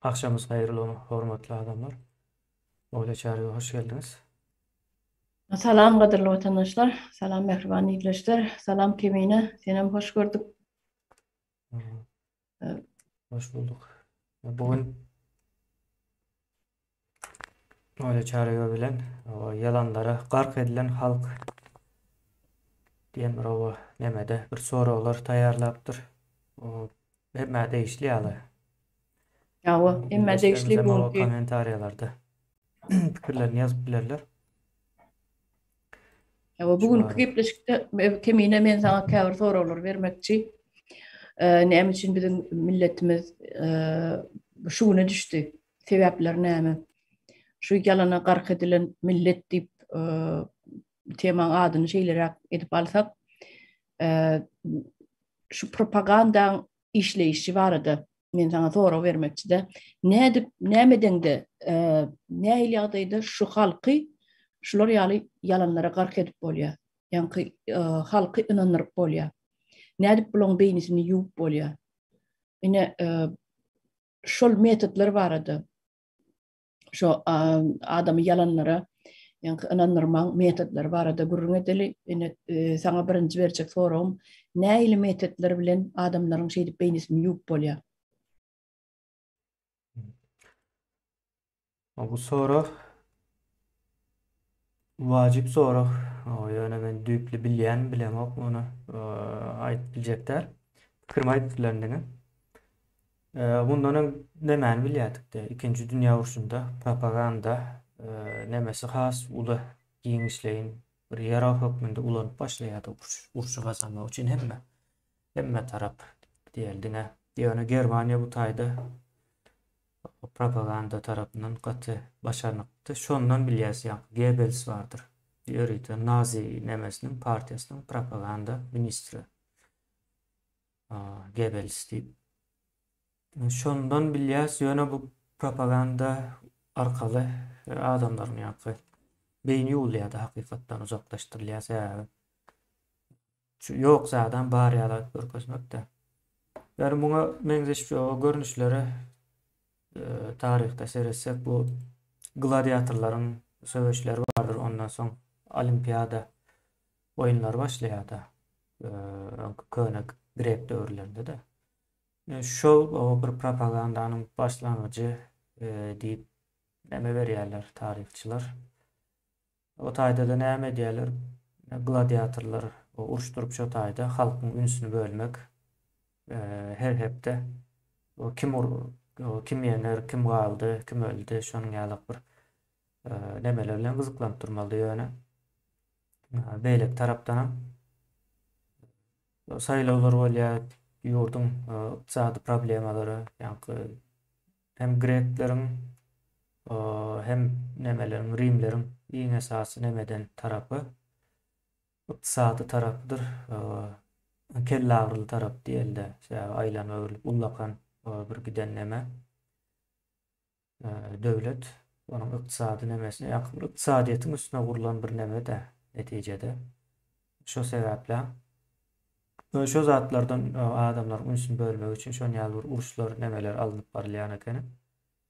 Agşamyňyz haýyrly hormatly adamlar. Ogla Çaryýewa hoş geldiňiz. Salam gadyrly watandaşlar, salam mähriban ildeşler, salam Kemine, senem hoş gördük. Hoş bulduk. Bu gün Ogla Çaryýewa bilen ýalanlara gark edilen halk diýen bir oba nemede bir soraglar taýýarlapdyr. Hemmä degişli ýaly. Hawa, hemmä degişli bu günki kommentariýalarda pikirlerini ýazyp bilerler. Hawa, bu günki gepleşikde Kemine men saňa käbir soraglar bermekçi. Näme üçin biziň milletimiz şu güne düşdi? Sebäpleri näme? Şu ýalana gark edilen millet diýip temaň adyny şeýleräk edip alsak, şu propagandaň işleýşi barada men saňa sorag bermekçi-de. Nädip, näme edeňde, nähili ýagdaýda şu halky şular ýaly ýalanlara gark edip bolýar? Ýaňky halky ynandyryp bolýar. Nädip bulaň beýnisini ýuwup bolýar? Ine, şol metodlar barada şo adamy ýalanlara ýaňky ynandyrmagyň metodlary barada gürrüň edeli. Ine, e, saňa birinji berjek soragym, nähili metodlar bilen adamlaryň şeýdip beýnisini ýuwup bolýar? Bu sorag wajyp sorag. Ýöne men düýpli bilýän bilemok muny aýdyp biljek däl. Pikirimi aýdyp bilerin diňe. Mundan öň nemäni bilýärdik-de, Ikinji dünýä urşunda propaganda nemesi has uly giňişleýin bir ýarag hökmünde ulanyp başlaýardy urşy gazanmak üçin hemme hemme tarap diýeli diňe. Ýöne Germaniýa bu taýda propaganda tarapyndan gaty başarnyklydy. Şondan bilýäs ýaňky Gebbels bardyr. Ýörite nazi nemesiniň partiýasynyň propaganda ministri. Gebels diýip. Şondan bilýäs, ýöne bu propaganda arkaly adamlaryň ýaňky beýni ýuwulýar-da hakykatdan uzaklaşdyrylýar sebäbi şu ýok zadam bar ýaly alyp görkezmekde. Ýöne muňa meňzeş görnüşlere e, taryhda seretsek bu gladiatorlaryň söweşleri bardyr ondan soň olimpiada oýunlary başlaýar-da. Öňki köne grek döwürlerinde-de. Şol bir propagandanyň başlangyjy diýip näme berýärler taryhçylar. O taýda-da näme edýärler? Gladiatorlar uruşdyryp şo taýda halkyň ünsüni bölmek. Her hepde kim kim ýeňer, kim galdy, kim öldi, şonuň ýaly bir nemeler bilen gyzyklanyp durmalydy ýöne. Beýleki tarapdanam saýlawlar bolýar, ýurduň ykdysady problemalary, ýaňky hem grekleriň hem nemeleriň, rimleriň iň esasy nemeden tarapy ykdysady tarapydyr. Kelleagyryly tarap diýeli-de, sebäbi aýlanyp öwrülip ullakan bir giden neme. Döwlet onuň ykdysady nemesine ýa bir ykdysadyýetiň üstüne gurlan bir neme-de netijede. Şo sebäpli şo zatlardan adamlaryň ünsüni bölmek üçin şon ýaly bir uruşlar nemeler alnyp barylýan ekeni.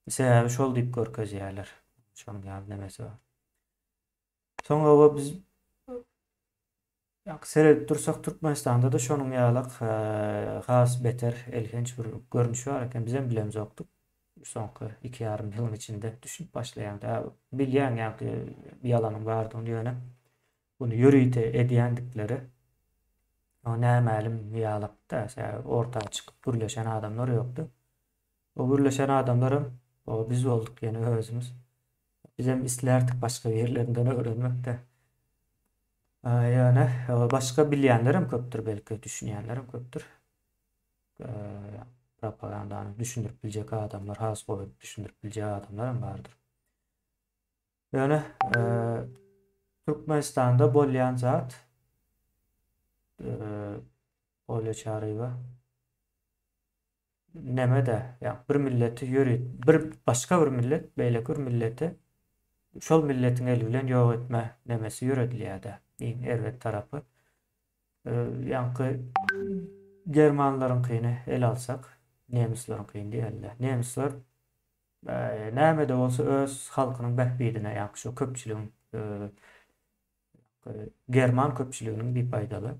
Sebäbi şol diýip görkezýärler. Şonuň ýaly nemesi bar. Soň oba biz Ýa seredip dursak Türkmenistanda-da şonuň ýalak has beter elhenç bir görnüş bar eken bizem bilemzokdyk. Soňky 2,5 ýylyň içinde düşünip başlaýaň da bilýäň ýaňky ýalanyň bardygyny ýöne bunu ýörite edýändikleri o nämälim ýalakda sebäbi orta çykyp gürleşen adamlar ýokdy. O gürleşen adamlaram o biz bolduk ýene özümiz. Bizem islärdik başga birlerinden öwrenmekde. Ýöne başga bilýänlerem köpdür belki, düşünýänlerem köpdür. Propagandany düşündirip biljek adamlar, has gowy düşündirip biljek adamlar hem bardyr. Ýöne Türkmenistanda bolýan zat Olya Çaryýewa neme-de, ýa bir milleti ýörit, bir başga bir millet beýleki bir milleti şol milletiň eli bilen ýok etme nemesi ýöredilýär-de. Iň erbet tarapy. Ýaňky germanlaryňkyny ele alsak, nemisleriňkyny diýeli-de. Nemisler. Näme-de bolsa öz halkynyň bähbidine, ýagny şu köpçüligiň german köpçüliginiň diýip aýdaly.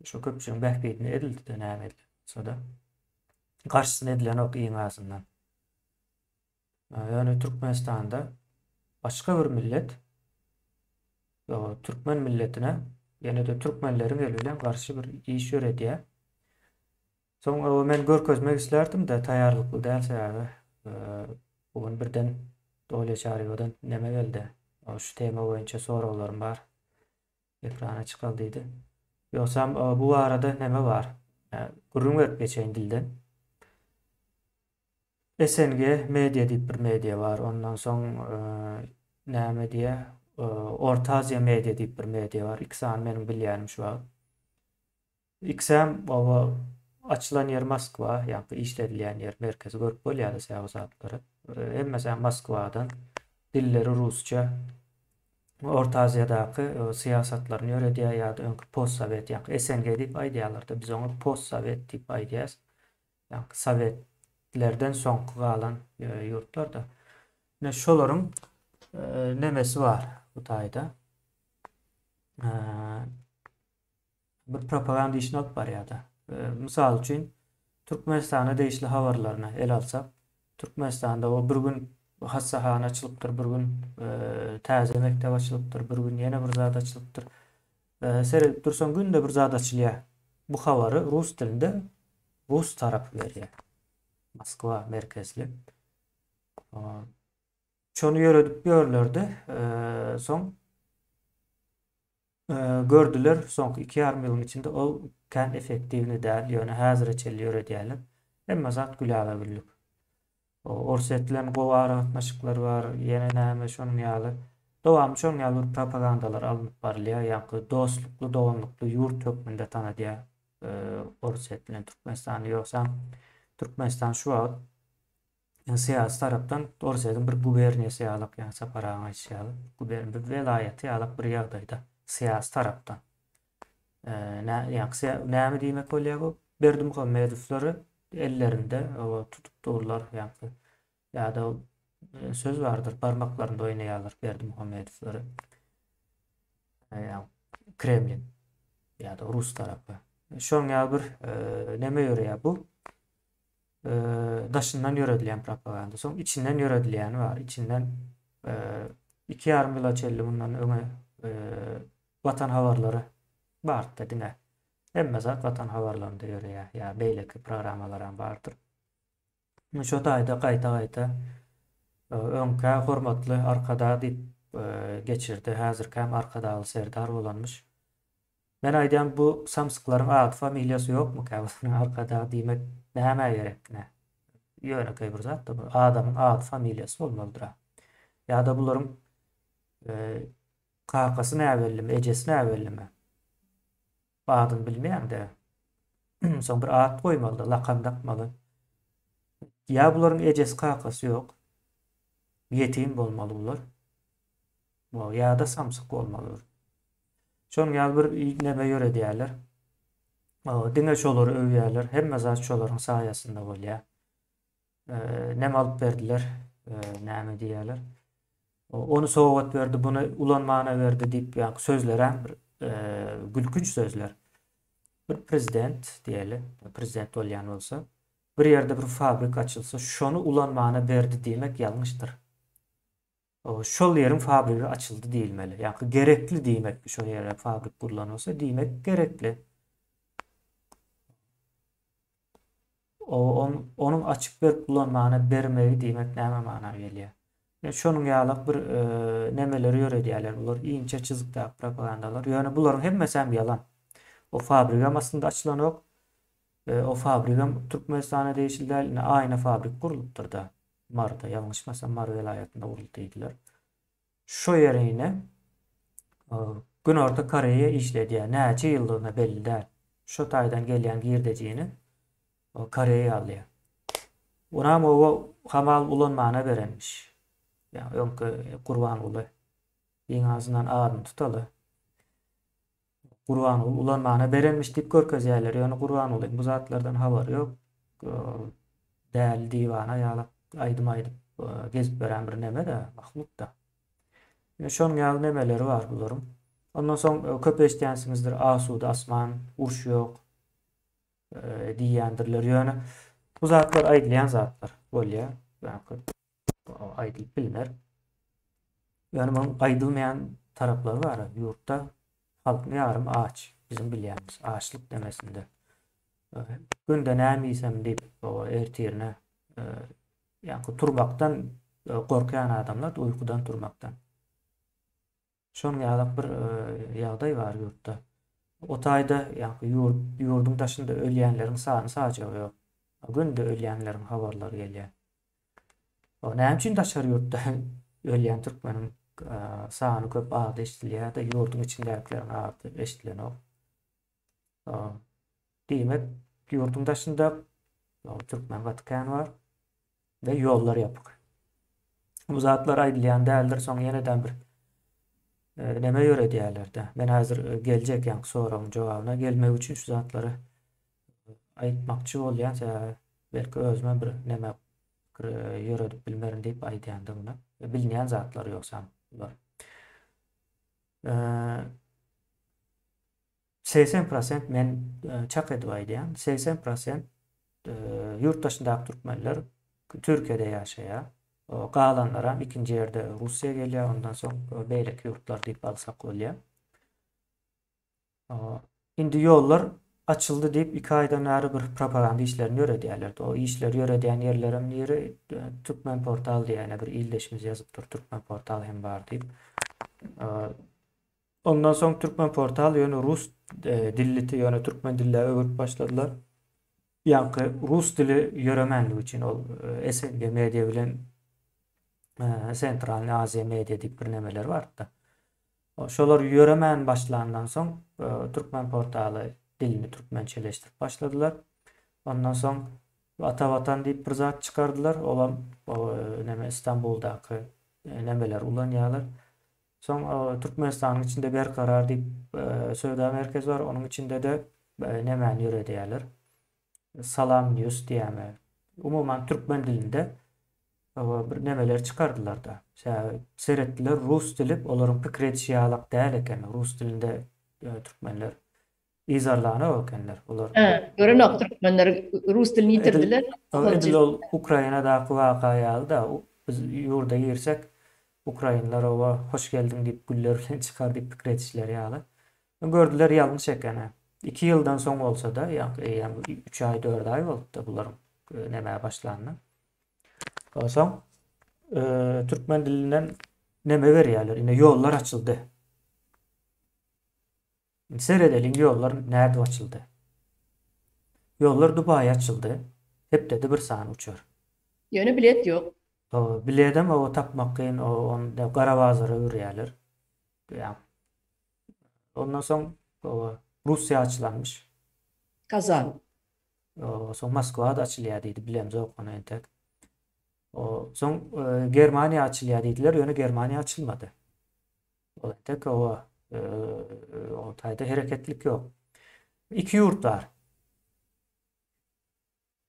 Şu köpçüligiň bähbidine edildi-de näme edilen bolsa-da. Garşysyna edilenok iň azyndan. Ýöne Türkmenistanda başga bir millet türkmen milletine ýene-de türkmenleriň eli bilen garşy bir iş ýöredýär. Soň men görkezmek islärdim-de taýýarlykly däl sebäbi bu gün birden Dolýa Çaryýewadan neme geldi. Şu tema boýunça soraglarym bar. Ekrana çykaly diýdi. Ýogsam bu barada neme bar? Gürrüň berip geçeýin dilden. SNG media diýip bir media bar. Ondan soň näme diýýär? Orta Aziýa media diýip bir media bar. Iki sany meniň bilýänim şu wagt. Ikisem oba açylan ýer Moskwa, ýa-da işledilýän ýer merkezi görüp bolýar da o zatlary. Hemmesi hem Moskwadan. Dilleri rusça. Orta Aziýadaky syýasatlaryny ýöredýär ýa-da öňki postsowet, ýa-da SNG diýip aýdýarlar-da, biz oňa postsowet diýip aýdýas. Ýagny sowetlerden soňky galan ýurtlarda. Ine şolaryň nemesi bar bu taýda. Bir propaganda işini alyp barýar-da. Mysal üçin, Türkmenistana degişli habarlaryny ele alsak, Türkmenistanda o bir gün hassahana açylypdyr, bir gün täze mekdep açylypdyr, bir gün ýene bir zat açylypdyr. Seredip dursaň günde bir zat açylýar. Bu habary rus dilinde rus tarapy berýär. Moskwa merkezli. Şony ýöredip ýörlerdi. Soň gördüler, soňky 2,5 ýylyň içinde ol kän effektiwni däl, ýöne häzire çenli ýöredýärler. Hemme zat gülala-güllük. Orsýet bilen gowy aragatnaşyklar bar, ýene näme şonuň ýaly. Dowamly şonuň ýaly bir propagandalar alnyp barylýar, ýaňky dostlukly, doganlykly ýurt hökmünde tanadýar Orsýet bilen Türkmenistany. Ýogsam Türkmenistan şu wagt syýasy tarapdan Orsýetiň bir guberniýasy ýalak, ýaňy Sapar agaň aýdyşy ýaly, guberniýa, bir welaýaty ýalak bir ýagdaýda syýasy tarapdan. Ýaňky näme diýmek bolýar bu? Berdimuhamedowlary ellerinde tutup durlar ýaňky. Ýa-da söz bardyr, barmaklarynda oýnaýarlar Berdimuhamedowlary. Ýa Kremlin ýa-da rus tarapy. Şonuň ýaly bir neme ýöreýär bu? Daşyndan ýöredilýän propaganda. Soň içinden ýöredilýäni bar. Içinden 2,5 ýyla çenli mundan öňe Watan habarlary bardy diňe. Hemme zat Watan habarlarynda ýöreýär. Ýa beýleki programmalaram bardyr. Şo taýda gaýta-gaýta öňkä hormatly Arkadag diýip geçirdi. Häzirkäm Arkadagly Serdar bolanmyş. Men aýdýan bu samsyklaryň ady familiýasy ýokmuka bu Arkadag diýmek nämä gerek nä. Ýönekeý bir zat-da bu. Adamyň ady familiýasy bolmalydyr-a. Ýa-da bularyň Kakasy näbellimi, ejesi näbellimi? Adyny bilmeýäň-dä. Soň bir at goýmaly-da, lakam dakmaly. Ýa bularyň ejesi, kakasy ýok. Ýetim bolmaly bular. Ýa-da samsyk bolmaly bir. Şonuň ýaly bir neme ýöredýärler. Diňe şolary öwýärler. Hemme zat şolaryň saýasynda bolýar. Nem alyp berdiler, näme diýýärler. Ony sowgat berdi, buny ulanmana berdi diýip, ýa sözlerem bir gülkünç sözler. Bir prezident diýeli, prezident bolýan bolsa, bir ýerde bir fabrik açylsa, şony ulanmana berdi diýmek ýalňyşdyr. Şol ýeriň fabrigi açyldy diýilmeli. Ýa-da gerekli diýmek, şol ýere fabrik gurlan bolsa, diýmek gerekli. O onuň açyp berip ulanmagyna bermegi diýmek näme mana gelýär? E, şonuň ýaly bir e, nemeleri ýöredýärler bular, inçe çyzykdaky propagandalar. Ýöne bularyň hemmesi hem ýalan. O fabrigem aslynda açylanok. E, o fabrigem Türkmenistana degişli däl. Ine aýna fabrik gurlupdyr-da. Maryda, ýalňyşmasam Mary welaýatynda guruldy diýdiler. Şo ýere ine Günorta Koreýa işledýär. Näçe ýyldygyna belli däl. Şo taýdan gelýän girdejini Koreýa alýar. Onam oba hamal ulanmana berenmiş. Ýa öňki Gurbanguly. Iň azyndan adyny tutaly. Gurbanguly ulanmana berenmiş diýip görkezýärler. Ýöne Gurbangulyň bu zatlardan habary ýok. Däli diwana ýaly aýdym aýdyp. gezip ýören bir neme-de, mahluk-da. Ine şonuň ýaly nemeleri bar bularyň. Ondan soň köp eşidýänsiňizdir, asuda asman, uruş ýok diýýändirler. Ýöne bu zatlar aýdylýan zatlar bolýar. Aýdylyp bilner. Ýöne munuň aýdylmaýan taraplary bar. Ýurtda halkyň ýarymy aç, biziň bilýänimiz, açlyk demesinde. Günde näme iýsem diýip, ertirine Ýaňky turmakdan gorkýan adamlar uýkudan turmakdan. Şonuň ýalak bir ýagdaý bar ýurtda. O taýda ýaňky ýurt ýurduň daşynda ölýänleriň sany sajagy ýok. Günde ölýänleriň habarlary gelýär. O näme üçin daşary ýurtda ölýän türkmeniň sany köp ady eşidilýär-de, ýurduň içindäkileriň ady eşidilenok. Diýmek, ýurduň daşynda türkmen gaty kän bar we ýollar ýapyk. Bu zatlar aýdylýan däldir, soň ýeneden bir e, neme ýöredýärler-de. Men häzir e, geljek ýaňky soragyň jogabyna gelmek üçin şu zatlary e, aýtmakçy bolýan, sebäbi belki özüme bir neme pikir ýöredip bilmerin diýip aýdýan-da muny. Bilinýän zatlar ýogsam bular. 80 prosent men çak edip aýdýan, 80 prosent ýurt daşyndaky türkmenler Türkiýede ýaşaýar. Galanlaram ikinji ýerde Russiýa gelýär, ondan soň beýleki ýurtlar diýip alsak bolýar. Indi ýollar açyldy diýip iki aýdan bäri bir propaganda işlerini ýöredýärler. O işleri ýöredýän ýerlerem nire? Türkmen portal diýýän bir ildeşimiz ýazypdyr, Türkmen portal hem bar diýip. Ondan soň Türkmen portal ýöne rus dilliti ýöne türkmen dille öwürip başladylar. Ýaňky rus dili ýöremänligi üçin ol SNG media bilen Sentralny Aziýa media diýip bir nemeler bardy. Şolar ýöremän başlandan soň Türkmen portaly dilini türkmençeleşdirip başladylar. Ondan soň Ata Watan diýip bir zat çykardylar. Olam neme Istanbuldaky nemeleri ulanýarlar. Soň Türkmenistanyň içinde Berkarar diýip söwda merkezi bar, onuň içinde-de nemäni ýöredýärler. Salam News diýýärmi? Umuman türkmen dilinde bir nemeler çykardylar-da. Sebäbi seretdiler rus dili olaryň pikir edişi ýalak däl eken. Rus dilinde türkmenler yzarlanok ekenler. Olar Hä, görenok türkmenler rus dilini ýitirdiler. Edil ol Ukrainadaky waka ýaly-da, biz ýurda girsek Ukrainler oba hoş geldiň diýip güller bilen çykar diýip pikir edişleri ýaly. Gördüler ýalňyş ekeni. Iki ýyldan soň bolsa-da, ýa eýýäm üç aý, dört aý bolupdy bularyň nämä başlanyna. Onsoň türkmen dilinden neme berýärler? Ine ýollar açyldy. Indi seredeliň ýollar nädip açyldy. Ýollar Dubaýa açyldy. Hepdede bir sany uçar. Ýöne bilet ýok. Biledem oba tapmak kyn, ony gara bazara öwürýärler. Ondan soň Russiýa açylanmyş. Kazan. Soň Moskwa-da açylýar diýdi, bilemzok ony entek. Soň Germaniýa açylýar diýdiler, ýöne Germaniýa açylmady. Ol entek oba o taýda hereketlik ýok. Iki ýurt bar.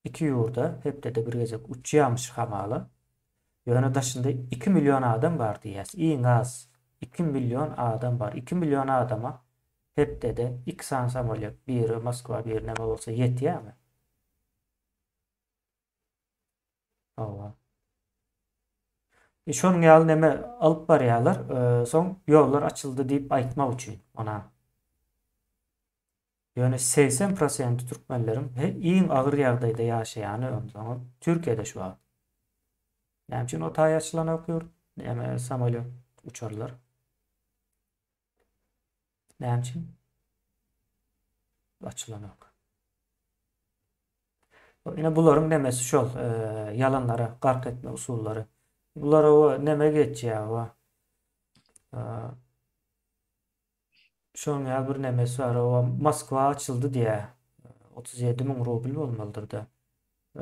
Iki ýurda hepdede bir gezek uçýarmyş hamala. Ýöne daşynda 2 million adam bar diýýäs. Iň az 2 million adam bar. 2 million adama hepdede 2 sany samolýot, biri Moskwa, biri näme bolsa ýetýärmi? Hawa. E, şonuň ýaly neme alyp barýarlar, e, soň ýollar açyldy diýip aýtmak üçin ona. Ýöne 80 prosenti türkmenleriň he, iň agyr ýagdaýda ýaşaýany onsoň Türkiýede şu wagt. Näme üçin o taý açylanok ýurt? Näme samolýot uçarlar? Näme üçin? Açylanok. Ine bularyň nemesi şol, e, ýalanlara gark etme usullary. Bular o neme geçýär o. E, şonuň ýaly bir nemesi bar. O Moskwa açyldy diýýär. 37 müň rubl bolmalydyr-da.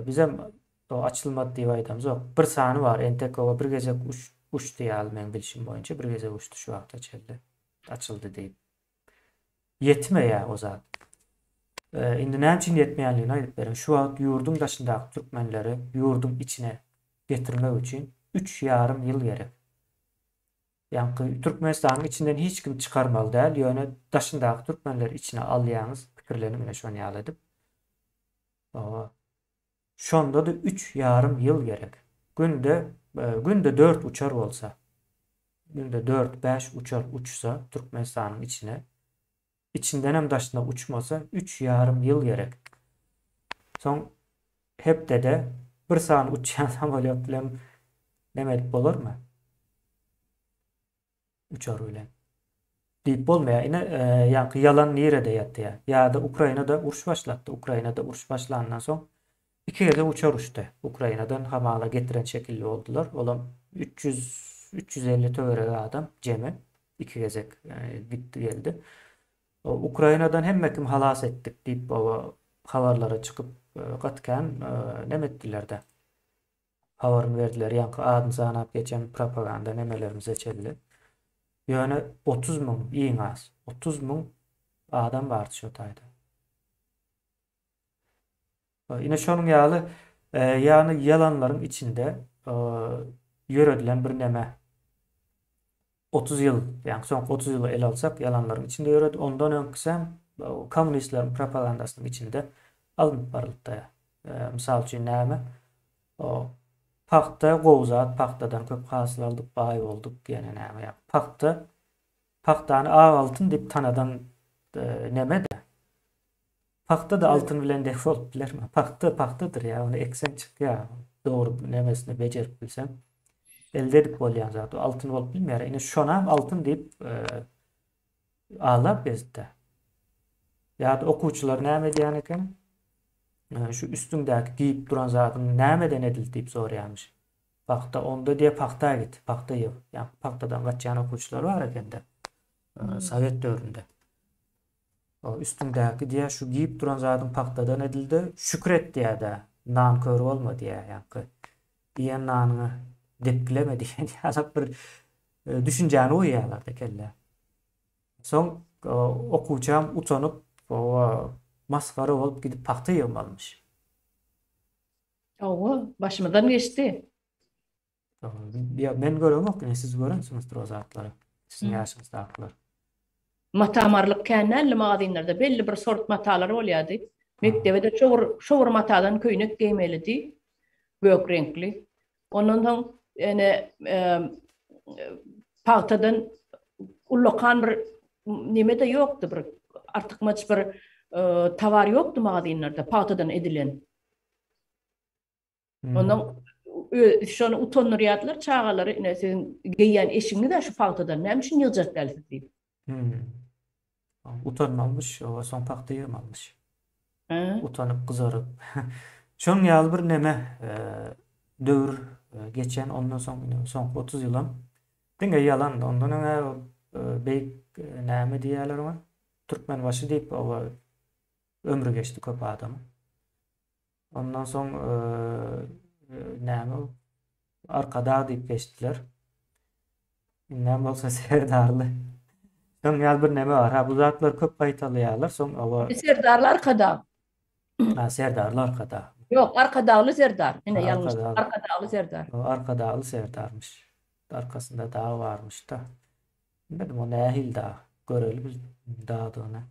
Bizem o açylmady diýip aýdamzok. Bir sany bar, entek o bir gezek uç, uçdy ýaly meň bilşim boýunça bir gezek uçdy şu wagta çenli. Açyldy diýip. Ýetmeýär o zat. Indi näme üçin ýetmeýänligini aýdyp berin. Şu wagt ýurduň daşyndaky türkmenleri ýurduň içine getirmek üçin. Üç ýarym ýyl gerek. Ýaňky Türkmenistanyň içinden hiç kim çykarmaly däl, ýöne daşyndaky türkmenleri içine alýaňyz, pikirleniň ine şony ýaly edip. Şonda-da üç ýarym ýyl gerek. Günde, günde dört uçar bolsa, günde dört-bäş uçar uçsa Türkmenistanyň içine, içindenem daşyna uçmasa üç ýarym ýyl gerek. Soň hepdede bir sany uçýan samolýot bilen neme edip bolarmy? Uçar bilen. Diýip bolmaýar. Ine, ýaňky ýalan nirede ýatýar? Ýa-da Ukrainada uruş başlatdy. Ukrainada uruş başlandan soň iki gezek uçar uçdy. Ukrainadan hamala getiren şekilli boldular. Olam 300, 350 töweregi adam jemi iki gezek gitdi geldi. Ukrainadan hemme kim halas etdik diýip habarlara çykyp gaty kän neme etdiler-de. Habaryny berdiler. Ýaňky adyny sanap geçen propaganda nemelerimize çenli. Ýöne 30 müň iň az 30 müň adam bardy şo taýda. Ine şonuň ýaly, ýagny ýalanlaryň içinde ýöredilen bir neme. 30 ýyl, ýagny soňky 30 ýyly ele alsak, ýalanlaryň içinde ýöredi. Ondan öňküsem kommunistleriň propagandasynyň içinde alnyp baryldy. Mysal üçin näme? O pagta gowy zat, pagtadan köp hasyl aldyk, baý bolduk, ýene näme ýa. Pagta pagtany ak altyn diýip tanadan neme-de. Pagta-da altyn bilen deň bolup bilermi? Pagta pagtadyr ýa, ony ekseň çykýar. Dogry nemesini bejerip bilseň, elde edip bolýan zat. O altyn bolup bilmeýär. Ine şonam altyn diýip aldap gezdi. Ýa-da okuwçylar näme edýän eken? Şu üstüňdäki geýip duran zadyň nämeden edildi diýip soraýarmyş. Pagta onda diýýär, pagta git, pagta ýyg. Ýa pagtadan gaçýan okuwçylar bar ekende. Sowet döwründe. Üstüňdäki diýýär, şu geýip duran zadyň pagtadan edildi, şükür et diýýär-dä, nankör bolma diýýär, ýaňky iýen nanyňy depgileme diýen ýaly bir düşünjäni goýýarlar-da kellä. Soň okuwçam utanyp, masgara bolup gidip pagta ýygmalymyş. Hawa, başymyzdan geçdi. Ýa men göremok, ine siz görensiňizdir o zatlary. Siziň ýaşyňyzdakylar. Mata marlyk kän däldi magazinlerde, belli bir sort matalar bolýardy. Mekdebe-de şo bir, şo bir matadan köýnek geýmelidi, gök reňkli. Ondan soň ene pagtadan ullakan bir neme-de ýokdy, bir artykmaç bir towar ýokdy magazinlerde pagtadan edilen. Ondan şony utandyrýardylar çagalary, ine siziň geýýän eşigiňiz-ä şu pagtadan, näme üçin ýygjak däl siz diýip. Hmm. Utanmalymyş, oba soň pagta ýygmalymyş. Utanyp, gyzaryp. Şonuň ýaly bir neme döwür geçen, ondan soň ine soňky 30 ýylam diňe ýalan, ondan öňe beýik näme diýýärler oňa? Türkmenbaşy diýip oba ömri geçdi köp adamyň. Ondan soň näme Arkadag diýip geçdiler. Indem bolsa Serdarly. Soň ýaly bir näme bar. Ha bu zatlar köp gaýtalaýarlar. Soň oba Serdarly Arkadag. Ha Serdarly Arkadag. Ýok, Arkadagly Serdar. Ine ýalňyş. Arkadagly Serdar. Arkadagly Serdarmyş. Arkasynda dag barmyş-da. Bilmedim o nähili dag. Göreli biz dagdygyny.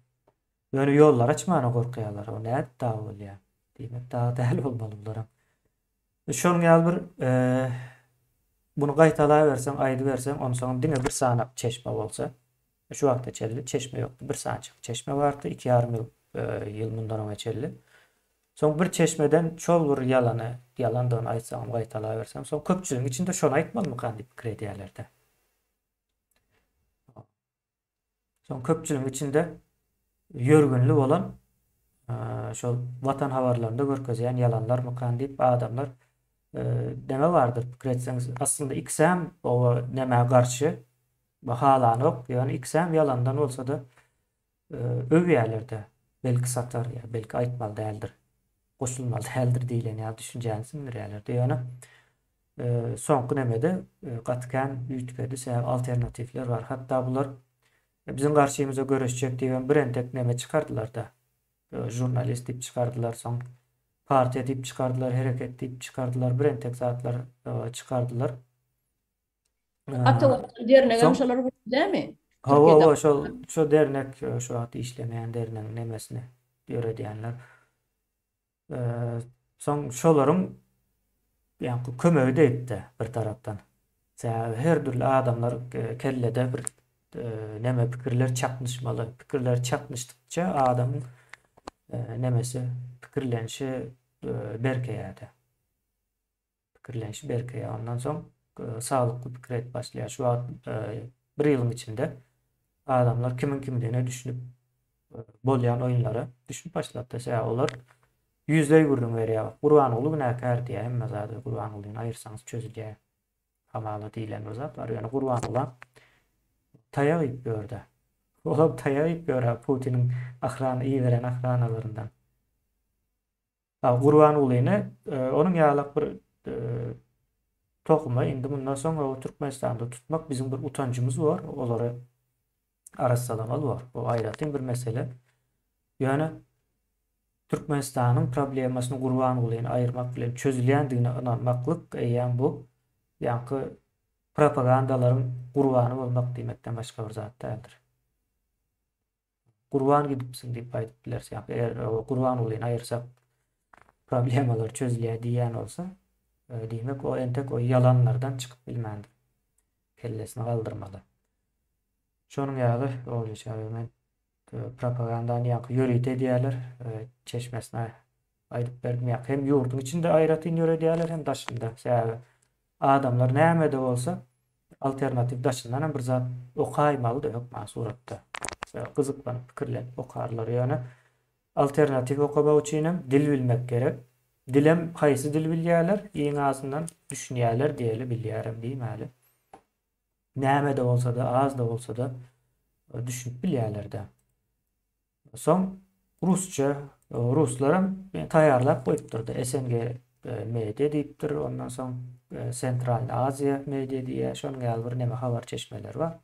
Ýöne ýollary açmana gorkýarlar. O nädip dag bolýar? Diýmek dag däl bolmaly bularam. Şonuň ýaly bir muny gaýtalaberseň, aýdyberseň, onsoň diňe bir sany çeşme bolsa, şu wagta çenli çeşme ýokdy. Bir sanyjyk çeşme bardy, iki ýarym ýyl ýyl mundan öňe çenli. Soň bir çeşmeden şol bir ýalany, ýalandygyny aýtsaňam, gaýtalaberseň, soň köpçüligiň içinde şony aýtmalymykan diýip pikir edýärler-de. Soň köpçüligiň içinde ýörgünli bolan şol Watan habarlarynda görkezýän ýalanlarmykan diýip adamlar neme bardyr pikir etseňiz aslynda ikisem oba nämä garşy halanok ýöne ikisem ýalandan bolsa-da öwýärler-de belki satar ýa belki aýtmaly däldir goşulmaly däldir diýlen ýaly düşünjäni siňdirýärler-de ýöne Soňky nemede gaty kän üýtgedi, sebäbi alternatiwler bar. Hatda bular biziň garşymyza göreşjek diýibem birentek neme çykardylar-da. Žurnalist diýip çykardylar, soň partiýa diýip çykardylar, hereket diýip çykardylar, birentek zatlar çykardylar. Ata Watan dernegem şolar gurdy dämi? Hawa, hawa, şol şo dernek şu wagt işlemeýän dernegiň nemesini ýöredýänler. Soň şolaryň ýaňky kömegi degipdi bir tarapdan. Sebäbi her dürli adamlar kellede bir neme pikirler çaknyşmaly. Pikirler çaknyşdykça adamyň nemesi pikirlenişi berkeýärdi. Pikirlenişi berkeýär. Ondan soň saglykly pikir edip başlaýar. Şu wagt bir ýylyň içinde adamlar kimiň kimdigine düşünip bolýan oýunlara düşünip başlapdy. Sebäbi olar ýüzleý gürrüň berýär. Gurbanguly günäkär diýýär. Hemme zady Gurbangulyny aýyrsaňyz çözülýär. Hamala diýlen bir zat bar. Ýöne Gurbangulam taýak iýip ýördi. Olam taýak iýip ýör Putiniň ahrana iberen ahranalaryndan. Gurbangulyny onuň ýalak bir tohumy indi mundan soň Türkmenistanda tutmak biziň bir utanjymyz bor. Olary arassalamaly bor. Bu aýratyn bir mesele. Ýöne Türkmenistanyň problemasyny Gurbangulyny aýyrmak bilen çözülýändigine ynanmaklyk eýýäm bu ýaňky propagandalaryň gurbany bolmak diýmekden başga bir zat däldir. Gurban gidipsiň diýip aýdyp bileris. Ýa eger Gurbangulyny aýyrsak problemalar çözülýär diýýän bolsa, e, diýmek o entek o ýalanlardan çykyp bilmändir. Kellesini galdyrmaly. Şonuň ýaly ogulçaly men e, propagandany ýaňky ýörite edýärler, e, çeşmesine aýdyp berdim. Ýa hem ýurduň içinde aýratyn ýöredýärler, hem daşynda. Sebäbi adamlar näme-de bolsa alternatiw daşyndan hem bir zat okaýmalydy hökman suratda. Gyzyklanyp, pikirlenip okarlar. Ýöne alternatiw okamak üçin hem dil bilmek gerek. Dilem haýsy dil bilýärler? Iň azyndan düşünýärler diýeli, bilýärem diýmäli. Näme-de bolsa-da, az-da bolsa-da düşünip bilýärler-de. Soň rusça, ruslaram taýýarlap goýupdyr-da, SNG media diýipdir, ondan soň Sentralny Aziýa media diýýär, şonuň ýaly bir neme habar çeşmeleri bar.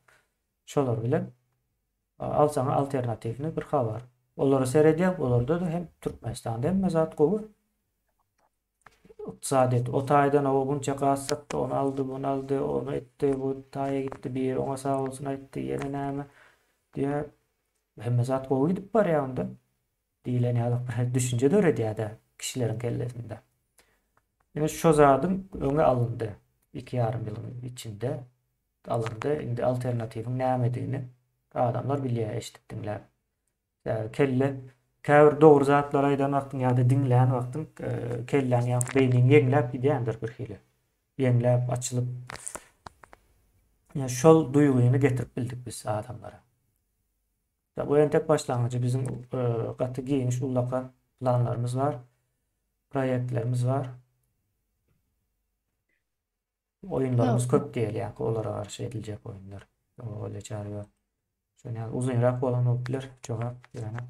Şolar bilen alsaň alternatiwny bir habar. Olara seredýär, olarda-da hem Türkmenistanda hemme zat gowy. Ykdysadyýet o taýdan o bunça gaz satdy, ony aldy, buny aldy, ony etdi, bu taýa gitdi, biri oňa sag bolsun aýtdy, ýene näme diýýär. Hemme zat gowy gidip barýar onda diýlen ýaly bir düşünje döredýär-de kişileriň kellesinde. Ine şo zadyň öňi alyndy. Iki ýarym ýylyň içinde alyndy. Indi alternatiwiň nämedigini adamlar bilýär, eşidip diňläp. Kelle käbir dogry zatlary aýdan wagtyň ýa-da diňlän wagtyň kelläň ýa beýniň ýeňläp gidýändir bir hili. Ýeňläp, açylyp. Ýa şol duýgyny getirip bildik biz adamlara. Ýa bu entek başlangyjy biziň gaty giňiş ullakan planlarymyz bar. Proýektlerimiz bar. Oýunlarymyz köp diýeli ýa olara garşy ediljek oýunlar. Öyle çaryýar. Şöyle ýaly uzynrak bolan bolup biler jogap ýöne.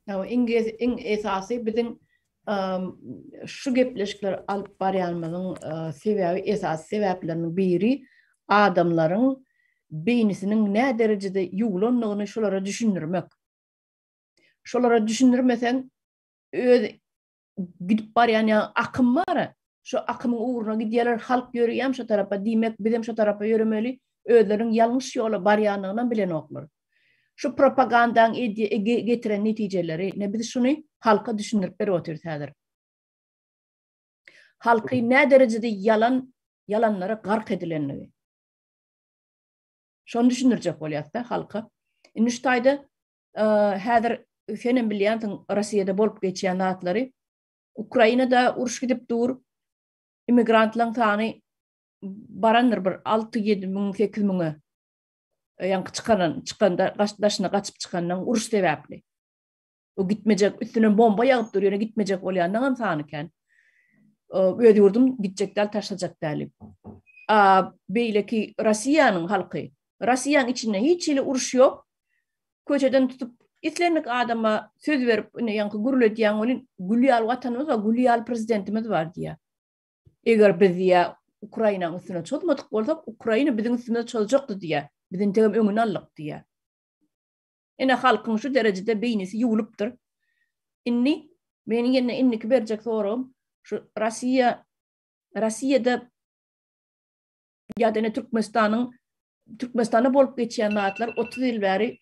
Ýa iň iň esasy biziň şu gepleşikleri alyp barýanymyzyň sebäbi esasy sebäpleriniň biri adamlaryň beýnisiniň nä derejede ýuwlandygyny şolara düşündirmek. Şolara düşündirmeseň öz gidip barýan ýa akym bar. Şu akymyň ugruna gidýärler, halk ýöreýär şo tarapa, diýmek bizem şo tarapa ýöremeli. Özleriniň ýalňyş ýola barýandygyny bilenoklar. Şu propagandaň getiren netijeleri, ne biz şuny halka düşündirip berip otyrys häzir. Halky nä derejede ýalan ýalanlara gark edilendigi. Şony düşündirjek bolýas-da halka. Indi şu taýda häzir senem bilýänsiň Russiýada bolup geçýän zatlary. Ukrainada uruş gidip dur. Immigrantlaryň sany barandyr bir 6-7 müň, 8 müňe. Ýaňky çykanan, çykanda daşyna gaçyp çykandan uruş sebäpli. O gitmejek, üstünden bomba ýagyp dur, ýöne gitmejek bolýanlaryň hem sany kän. Öz ýurdum gitjek däl, taşlajak däl. A beýleki Russiýanyň halky, Russiýanyň içinde hiç hili uruş ýok. Köçeden tutup islendik adama söz berip, ine ýaňky gürledýän welin, gül ýaly watanymyz bar, gül ýaly prezidentimiz bar diýýär. Eger biz diýýär, Ukrainanyň üstüne çozmadyk bolsak, Ukraina biziň üstümize çozjakdy diýýär. Biz integem öňüni aldyk diýýär. Ine halkyň şu derejede beýnisi ýuwlupdyr. Indi meniň ýene indiki berjek soragym şu Russiýa Russiýada. Ýa-da ine Türkmenistanyň Türkmenistanda bolup geçýän zatlar 30 ýyl bäri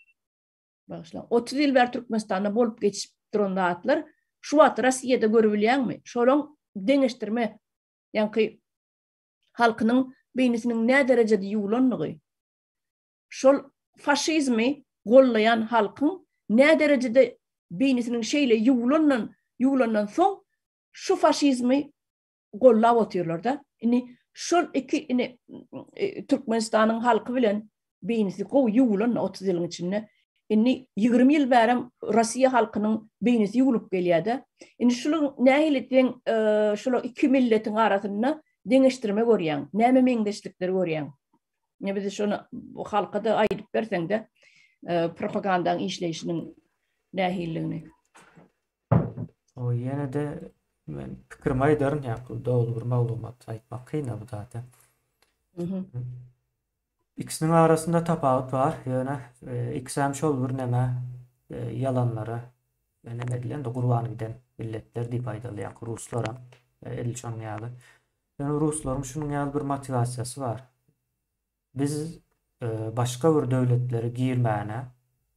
bagyşlaň, 30 ýyl bäri Türkmenistanda bolup geçip duran zatlar şu wagt Rossiýada görübilýäňmi? Şolaň deňeşdirme, ýaňky halkynyň beýnisiniň nä derejede ýuwlandygy, şol faşizmi gollaýan halkyň nä derejede beýnisiniň şeýle ýuwlandan ýuwlandan soň şu faşizmi gollap otyrlar-da. Indi şol iki indi e, Türkmenistanyň halky bilen beýnisi gowy ýuwulan 30 ýylyň içinde. Indi 20 ýyl bärem Russiýa halkynyň beýnisi ýuwulyp gelýär-de. Indi şular nähili deň e, şular iki milletiň arasynda deňeşdirme görýäň? Näme meňzeşlikleri görýäň? Ne bizi şony halka-da aýdyp berseň-de, e, propagandaň işleýşiniň nähililigini. O ýene-de men pikirimi aýdaryn, ýa doly bir maglumat aýtmak kyn bu zada. Ikisiniň arasynda tapawut bar, ýöne e, ikisem şol bir neme e, ýalanlara e, neme edilen-de gurban giden milletler diýip aýdylýar, ýa ruslaram edil şonuň ýaly. Ýöne ruslaryň şunuň ýaly bir motiwasiýasy bar. Biz başga bir döwletlere girmäne,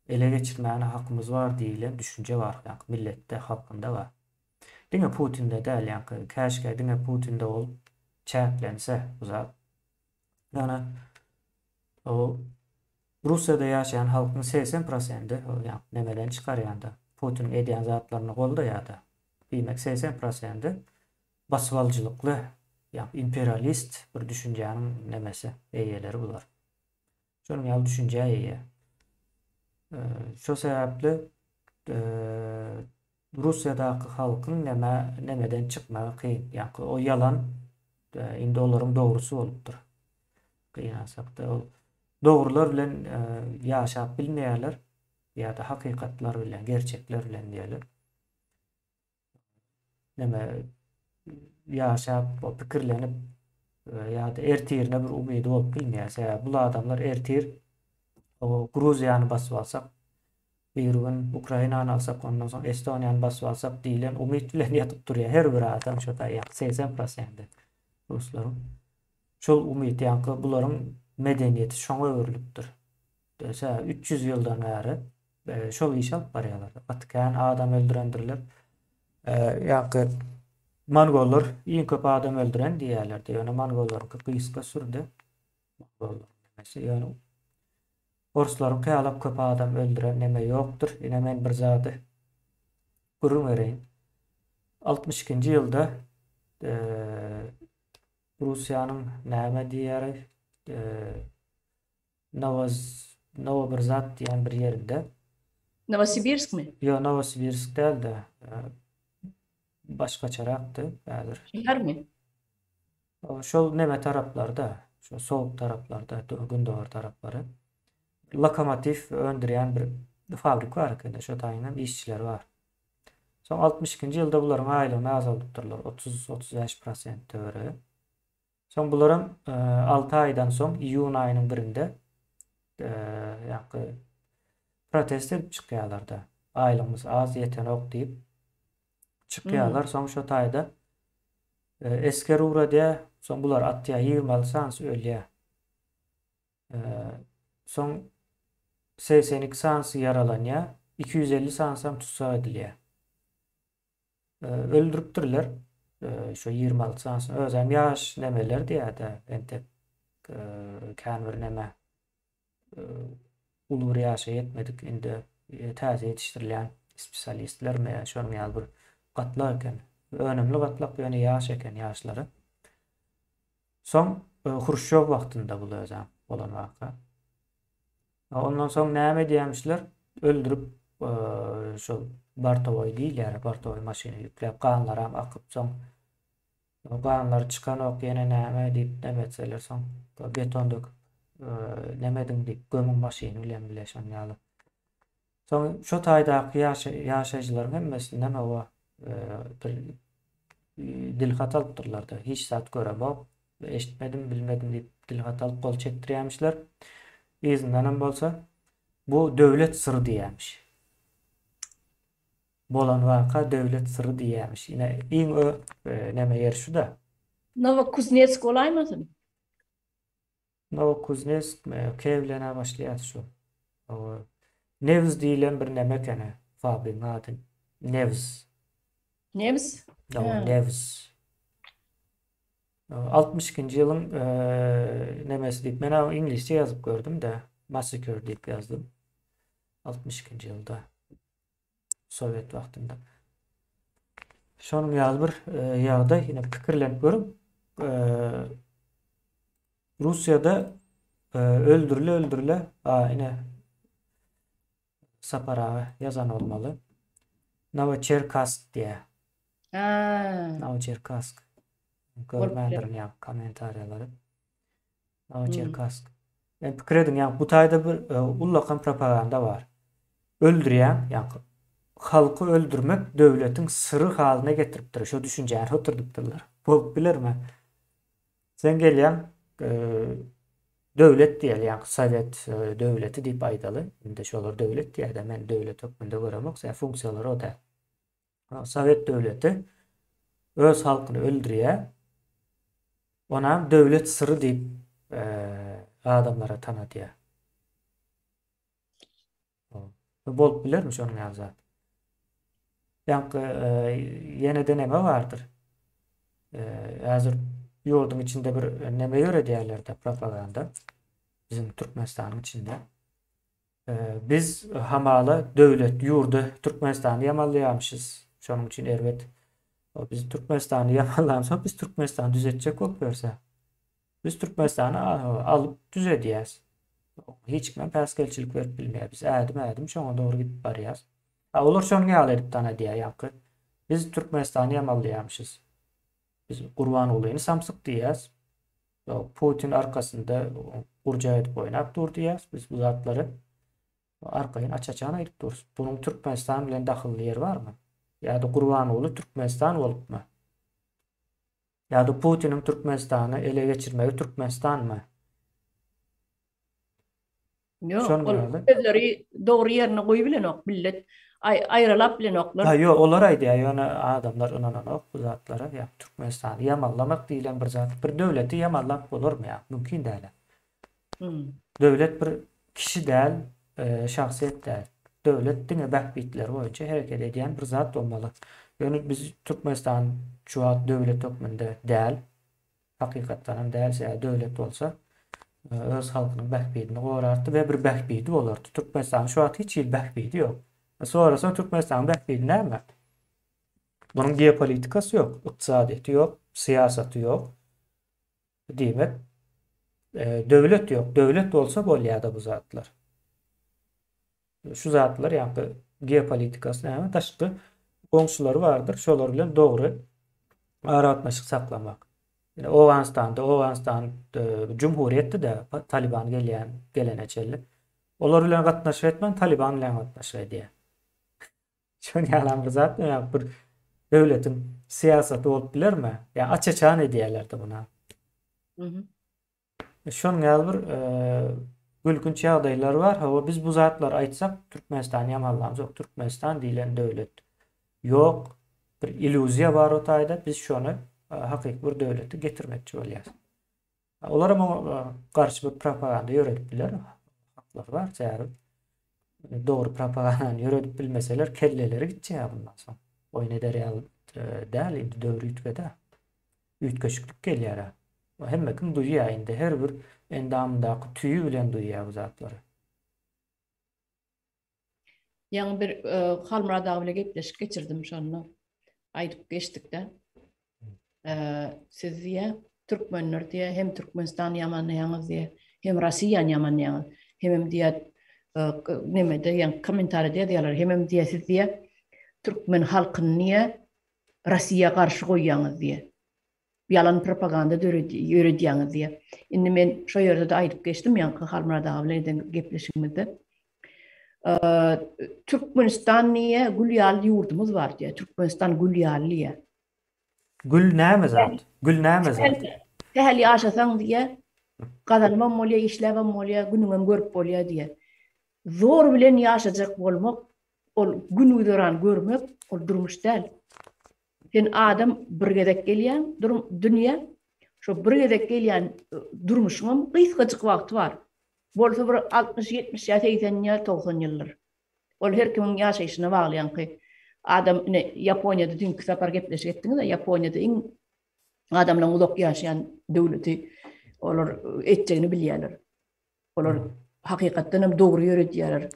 ele geçirmäne hakymyz bar diýilen düşünje bar, ýaňky milletde, halkynda bar. Diňe Putinde däl, ýaňky käşgä diňe Putinde bolup çäklense bu zat. Ýöne o Russiýada ýaşaýan halkyň 80 prosendi ol ýaňky nemeden çykarýanda, Putiniň edýän zatlaryny goldaýada. Diýmek 80 prosendi Basybalyjylykly, ýagny imperialist bir düşünjäniň nemesi, eýeleri bular. Şonuň ýaly düşünjä eýe. Şo sebäpli Russiýadaky halkyň neme nemeden çykmagy kyn. Ýagny o ýalan indi olaryň dogrusy bolupdyr. Gynansakda ol dogrular bilen ýaşap bilmeýärler ýa-da hakykatlar bilen, gerçekler bilen diýeli. neme ýaşap, pikirlenip ýa-da ertirine bir umydy bolup bilmeýär. Sebäbi bu adamlar ertir o Gruziýany basyp alsak, bir gün Ukrainany alsak, ondan soň Estoniýany basyp alsak diýlen umyt bilen ýatyp durýar. Her bir adam şo taýýar 80% ruslaryň. Şol umyt ýaňky bularyň medeniýeti şoňa öwrülipdir. Sebäbi 300 ýyldan bäri şol işi alyp barýarlar. Gaty kän adam öldürendirler. Ýaňky mongollar iň köp adam öldüren diýýärlerdi. Ýöne mongollaryňky gysga sürdi. Ýöne orslaryňky ýalak köp adam öldüren neme ýokdur. Ine men bir zady gürrüň bereýin. 62-nji ýylda Russiýanyň näme diýýär? Nowoz, Nowo bir zat diýen bir ýerinde. Nowosibirskmi? Ýok, Nowosibirsk däl-de, başgaçarakdy häzir. Şähermi? Şol neme taraplarda, şol sowuk taraplarda, gündogar taraplary. Lokomotiw öndürýän bir fabrik bar ekeni, şo taýynam işçileri bar. Soň 62-nji ýylda bularyň aýlygyny azaldypdyrlar, 30-35 prosent töweregi. Soň bularam 6 aýdan soň iýun aýynyň birinde ýaňky protest edip çykýarlar-da. Aýlygymyz az ýetenok diýip çykýarlar. Soň şo taýda esger ugradýar. Soň bular atýar. 26 sanysy ölýär. Soň 82 sanysy ýaralanýar. 250 sanysam tussag edilýär. Öldüripdirler. Şo 26 sanysyny özem ýaş nemeler diýýärdi. Entek kän bir neme uly bir ýaşa ýetmedik indi täze ýetişdirilýän spesialistlermi şonuň ýaly bir gatlak eken. Önümli gatlak ýöne ýaş eken ýaşlary. Soň Hruşýow wagtynda bul özem bolan waka. Ondan soň näme edýämişler? Öldürip şol bartowoý diýilýär, bartowoý maşyna ýükläp ganlaram akyp soň ganlary çykanok ýene näme diýip näme etseler soň beton döküp näme ediň diýip gömüň maşyny bilen bile şoň ýaly. Soň şo taýdaky ýaşaýjylaryň hemmesinden hawa bir dilhat alypdyrlar-da. Hiç zat göremok, eşitmedim, bilmedim diýip dilhat alyp gol çekdirýämişler. Yzyndanam bolsa bu döwlet syry diýýämiş. Bolan waka döwlet syry diýýämiş. Ine iň ö neme ýeri şu-da. Nowokuznetsk bolaýmasyn? Nowokuznetsk K bilen-ä başlaýar şu. Newz diýlen bir neme ekeni fabrigiň ady. Newz. Newz? Newz. 62-nji ýylyň nemesi diýip, men iňlisçe ýazyp gördüm-de, massacre diýip ýazdym. 62-nji ýylda. Sowet wagtynda. Şonuň ýaly bir ýagdaý, ýene pikirlenip görüň. Russiýada öldürile öldürile, a ine Sapar aga ýazan bolmaly. Nowoçerkask diýýär. Ha. Nowoçerkask. Görmändirin ýa kommentariýalary. Nowoçerkask. Men pikir ediň, ýa bu taýda bir e, ullakan propaganda bar. Öldürýän, ýa halky öldürmek döwletiň syry halyna getiripdir. Şo düşünjäni oturdypdyrlar. Bolup bilermi? Sen gelýäň, e, döwlet diýeli, ýa sowet e, döwleti diýip aýdaly. Indi şolar döwlet diýýär-de, men döwlet hökmünde göremok, sebäbi funksiýalary o däl. Sowet döwleti öz halkyny öldürýär. Onam döwlet syry diýip adamlara tanadýar. Bu bolup bilermi şonuň ýaly zat? Ýaňky ýene-de neme bardyr? Häzir ýurduň içinde bir neme ýöredýärler-de propaganda. Biziň Türkmenistanyň içinde. Biz hamala döwlet, ýurdy Türkmenistany ýamanlaýarmyşyz. Şonuň üçin erbet. Biz Türkmenistany ýamanlansoň, biz Türkmenistany düzetjek bolup ýörse. Biz Türkmenistany alyp düzedýäs. Hiç kimem päsgelçilik berip bilmeýär. Biz ädim-ädim şoňa dogry gidip barýas. A olar şonuň ýaly edip tanadýar ýaňky. Biz Türkmenistany ýamanlaýarmyşyz. Biz Gurbangulyny samsyk diýýäs. Putin arkasynda gurjak edip oýnap dur diýýäs. Biz bu zatlary arkaýyn aç-açan aýdyp durus. Bunuň Türkmenistan bilen dahylly ýeri barmy? Ýa-da Gurbanguly Türkmenistan bolupmy? Ýa-da Putiniň Türkmenistany ele geçirmegi Türkmenistanmy? Ýok, ol sözleri dogry ýerine goýup bilenok, millet aýralap bilenoklar. Ha, ýok, olar aýdýar, ýöne adamlar ynananok bu zatlara. Ýa Türkmenistany ýamanlamak diýlen bir zat, bir döwleti ýamanlap bolarmy ýa? Mümkin däl. Döwlet bir kişi däl, şahsyýet däl. Döwlet diňe bähbitleri boýunça hereket edýän bir zat bolmaly. Ýöne biz Türkmenistan şu wagt döwlet hökmünde däl. Hakykatdanam däl sebäbi döwlet bolsa öz halkynyň bähbidini gorardy we bir bähbidi bolardy. Türkmenistanyň şu wagt hiç hili bähbidi ýok. Sorasaň Türkmenistanyň bähbidi näme? Bunuň geopolitikasy ýok, ykdysadyýeti ýok, syýasaty ýok. Diýmek, döwlet ýok. Döwlet bolsa bolýar-da bu zatlar. Şu zatlar ýa-da geopolitikasy näme? Daşky goňşulary bardyr, şolar bilen dogry aragatnaşyk saklamak. Ine Owganystanda, Owganystan e, jumhuriýetdi-de, Taliban gelýän, gelene çenli. Olar bilen gatnaşyk etmän, Taliban bilen gatnaşyk edýär. Şon ýalam bir zat ýa bir döwletiň syýasaty bolup bilermi? Ýa aç-açan edýärler-de buna. Mhm. Şonuň ýaly bir gülkünç ýagdaýlar bar. Hawa, biz bu zatlary aýtsak, Türkmenistany ýamanlamzok. Türkmenistan diýlen döwlet ýok. Bir illýuziýa bar o taýda. Biz şony hakyky bir döwleti getirmekçi bolýarys. Olar hem oňa garşy bir propaganda ýöredip biler. Haklary bar, sebäbi dogry propagandany ýöredip bilmeseler kelleleri gitjek bundan soň. Oýun eder ýaly däl, indi döwür üýtgedi. Üýtgeşiklik gelýär. Hemme kim duýýar indi her bir endamyndaky tüýi bilen duýýar bu zatlary. Ýaňy bir Halmyrat aga bilen gepleşik geçirdim şonda. Aýdyp geçdik-de. Siz diýä türkmenler diýä hem Türkmenistany ýamanlaýaňyz diýä, hem Rossiýany ýamanlaýaňyz, hemem diýä nemede ýa kommentariýada ýazýarlar, hemem diýä siz diýä türkmen halkyny diýä Rossiýa garşy goýýaňyz diýä. Ýalan propaganda ýöredýäňiz diýä. Indi men şo ýerde-de aýdyp geçdim ýaňky Halmyrat aga bilen eden gepleşigimizde. Türkmenistan diýä gül ýaly ýurdumyz bar diýä. Türkmenistan gül ýaly diýä. Gül näme zat? Gül näme zat? Sähel ýaşasaň diýä, gazanybam bolýa, işläbem bolýa, günüňem görüp bolýa diýä. Zor bilen ýaşajak bolmak, ol gün-güzeran görmek, ol durmuş däl. Sen adam bir gezek gelýäň dünýä. Şo bir gezek gelýän durmuşyňam gysgajyk wagty bar. Bolsa bir 60, 70 ýa 80 ýa 90 ýyldyr. Ol her kimiň ýaşaýşyna bagly ýaňky adam ine Ýaponiýada düýnki sapar gepleşik etdiňiz-ä Ýaponiýada iň adamlaryň uzak ýaşaýan döwleti olar etjegini bilýärler. Olar hakykatdan hem dogry ýöredýärler.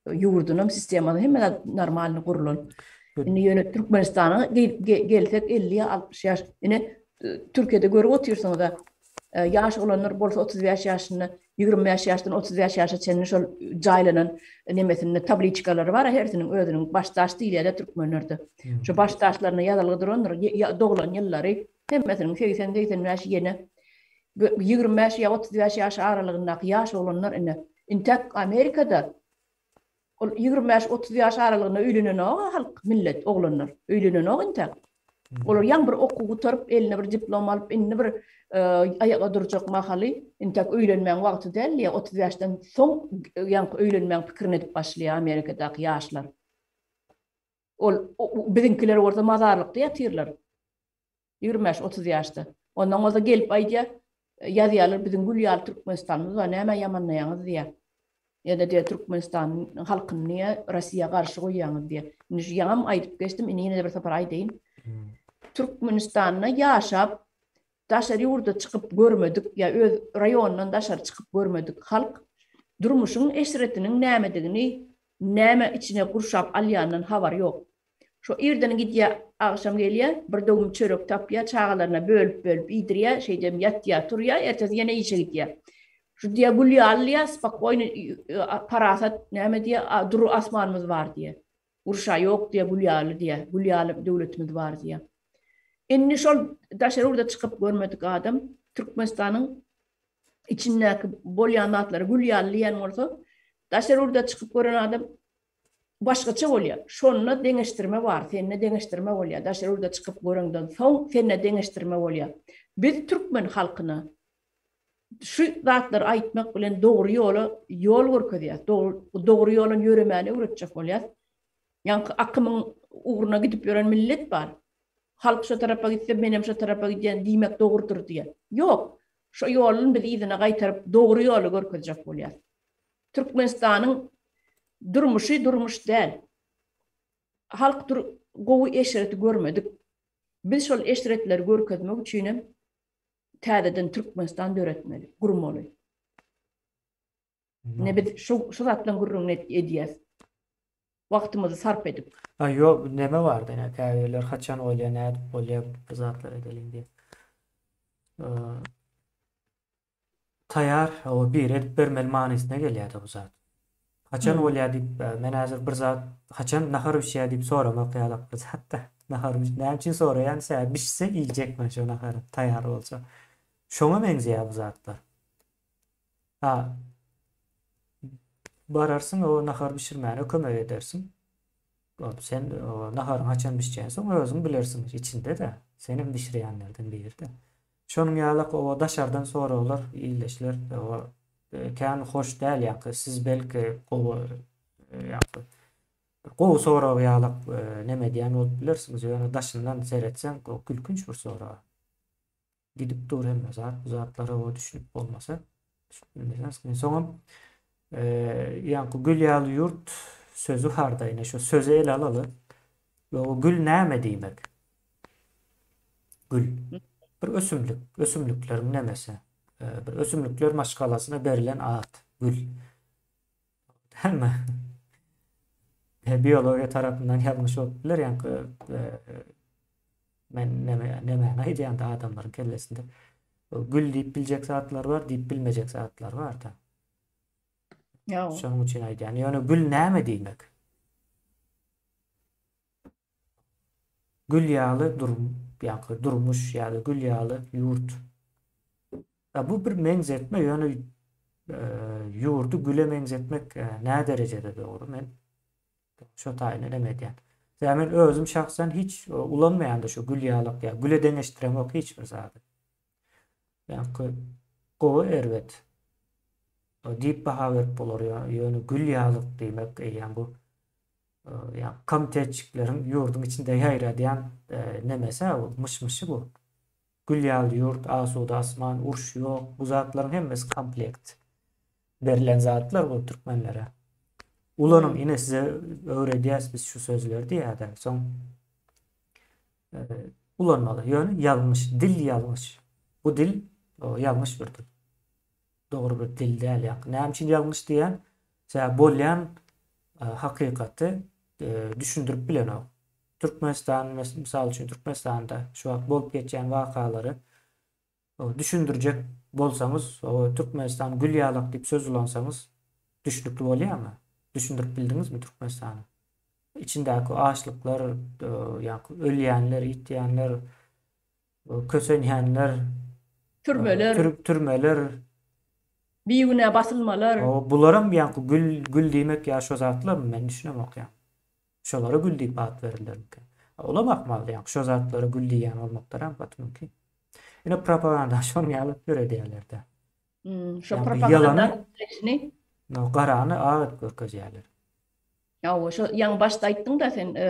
Ýurdunam sistemasy hemme zat normalny gurlan. Indi ýöne Türkmenistana gelsek 50 ýa 60 ýaş ine Türkiýede görüp otyrsyňyz-a Ýaş oglanlar bolsa 35 ýaşynda, 25 ýaşdan 35 ýaşa çenli şol jaýlanan nemesinde tabliçkalary bar hersiniň özüniň baş daş diýilýär-de türkmenlerde. Şu baş daşlaryna ýazylgy durandyr, doglan ýyllary hemmesiniň 80-85 ýene 25 ýa 35 ýaş aralygyndaky ýaş oglanlar ine intäk Amerikada Ol 25-30 ýaş aralygynda öýlenenok-a halk, millet, oglanlar. Öýlenenok intäk. Olar ýaňy bir okuw gutaryp, eline bir diplom alyp, indi bir aýaga durjak mahaly, intäk öýlenmäň wagty däl diýýär. 35-den soň ýaňky öýlenmäň pikirini edip başlaýar Amerikadaky ýaşlar. Ol biziňkiler bolsa mazarlykda ýatyrlar. 25, 30 ýaşda. Ondan bolsa gelip aýdýar, ýazýarlar biziň gül ýaly Türkmenistanymyz bar, nämä ýamanlaýaňyz diýýär. Ýa-da diýýär Türkmenistanyň halkyny diýýär, Russiýa garşy goýýaňyz diýýär. Indi şu ýaňam aýdyp geçdim, indi ýene-de bir sapar aýdaýyn. Türkmenistanda ýaşap, daşary ýurda çykyp görmedik ýa öz raýonyndan daşary çykyp görmedik halk durmuşyň eşretiniň nämedigini, näme içine gurşap alýanyndan habary ýok. Şo irden gidýär, agşam gelýär, bir döwüm çörek tapýar, çagalaryna bölüp-bölüp iýdirýär, şeýdem ýatýar, turýar, ertesi ýene işe gidýär. Şu diýýär, gül ýaly diýýär, spokojnyý, parasat, näme diýýär, dury asmanymyz bar diýýär. Urşa ýok diýýär, gül ýaly diýýär, gül ýaly döwletimiz bar diýýär. Indi şol daşary ýurda çykyp görmedik adam Türkmenistanyň içindäki bolýan zatlary gül ýaly diýýän bolsa, daşary ýurda çykyp gören adam başgaça bolýar. Şonda deňeşdirme bar, sende deňeşdirme bolýar. Daşary ýurda çykyp göreňden soň sende deňeşdirme bolýar. Biz türkmen halkyna şu zatlary aýtmak bilen dogry ýola ýol görkezýäs. Dogry ýolan ýöremäni öwretjek bolýas. Ýaňky akymyň ugruna gidip ýören millet bar. Halk şo tarapa gitse menem şo tarapa gidýän diýmek dogrudyr diýýär. Ýok. Şo ýolun biz yzyna gaýtaryp dogry ýoly görkezjek bolýas. Türkmenistanyň durmuşy durmuş däl. Halk dur gowy eşreti görmedik. Biz şol eşretleri görkezmek üçinem täzeden Türkmenistan döretmeli, gurmaly. Ine biz şu şu zatlaryň gürrüňini edýäs. Wagtymyzy sarp edip. Ha ýok, neme bardy ine käbirler haçan bolýar, nädip bolýar bu zatlar edeliň diýip. Taýar, o biri edip bermeli manysyna gelýär-de bu zat. Haçan bolýar diýip, men häzir bir zat haçan nahar bişýär diýip soramak ýalak bir zat-da. Nahar biş, näme üçin soraýan, sebäbi bişse iýjek men şo nahary, taýar bolsa. Şoňa meňzeýär bu zatlar. Ha, bararsyň o nahar bişirmäne kömek edersiň. Sen naharyň haçan bişjegini soň özüň bilersiň içinde-de. Senem bişirýänlerden biri-de. Şonuň ýalak oba daşardan soraglar ildeşler oba kän hoş däl ýaňky siz belki gowy ýaňky gowy sorag ýalak neme edýän bolup bilersiňiz ýöne daşyndan seretseň gülkünç bir sorag. Gidip dur hemme zat bu zatlara oba düşünip bolmasa düşünip bilmeseňiz soňam ýaňky gül ýaly ýurt sözi barda ine şu sözi ele alaly. O gül näme diýmek? Gül. Bir ösümlik, ösümlikleriň nemesi. Bir ösümlikler maşgalasyna berlen at, gül. Dälmi? Biologiýa tarapyndan ýalňyş bolup biler, ýaňky men neme nemäni aýdýan-da adamlaryň kellesinde. Gül diýip biljek zatlar bar, diýip bilmejek zatlar bar-da. Şonuň üçin aýdýan. Ýöne gül näme diýmek? Gül ýaly durum, ýaňky durmuş ýa-da gül ýaly ýurt. Ýa bu bir meňzetme, ýöne ýurdy güle meňzetmek nä derejede dogry men şo taýyny neme edýän. Sebäbi men özüm şahsan hiç ulanmaýan-da şu gül ýalak ýa güle deňeşdiremok hiç bir zady. Ýaňky gowy erbet diýip baha berip bolar ýöne gül ýalyk diýmek eýýäm bu Ýa komitetçikleriň ýurduň içinde ýaýradýan nemesi bu, myş-myşy bu. Gül ýaly ýurt, asuda asman, uruş ýok. Bu zatlaryň hemmesi komplekt. Berlen zatlar bu türkmenlere. Ulanyň ine size öwredýäs biz şu sözleri diýýärler. Soň e, ulanmaly. Ýöne ýalňyş, dil ýalňyş. Bu dil o, ýalňyş bir dil. Dogry bir dil däl ýa. Näme üçin ýalňyş diýýän? Sebäbi bolýan e, hakykaty e, düşündirip bilenok. Türkmenistan, mysal üçin Türkmenistanda şu wagt bolup geçýän wakalary düşündirjek bolsaňyz, Türkmenistan gül ýalak diýip söz ulansaňyz düşnükli bolýarmy? Düşündirip bildiňizmi Türkmenistany? Içindäki açlyklar, ýa-da ölýänler, ýitýänler, kösenýänler, türmeler, türmeler, bigünä basylmalar. Bularam ýa-da gül gül diýmek ýa şo zatlarmy? Men düşünemok ýa. Şolara gül diýip at berilermikä? Olam ahmal ýa şo zatlara gül diýýän bolmaklaram gaty mümkin. Ine propaganda şonuň ýaly döredýärler-de. Hmm, şo propaganda işini no, garany ak edip görkezýärler. Ýa şo ýaňy başda aýtdyň-da sen e,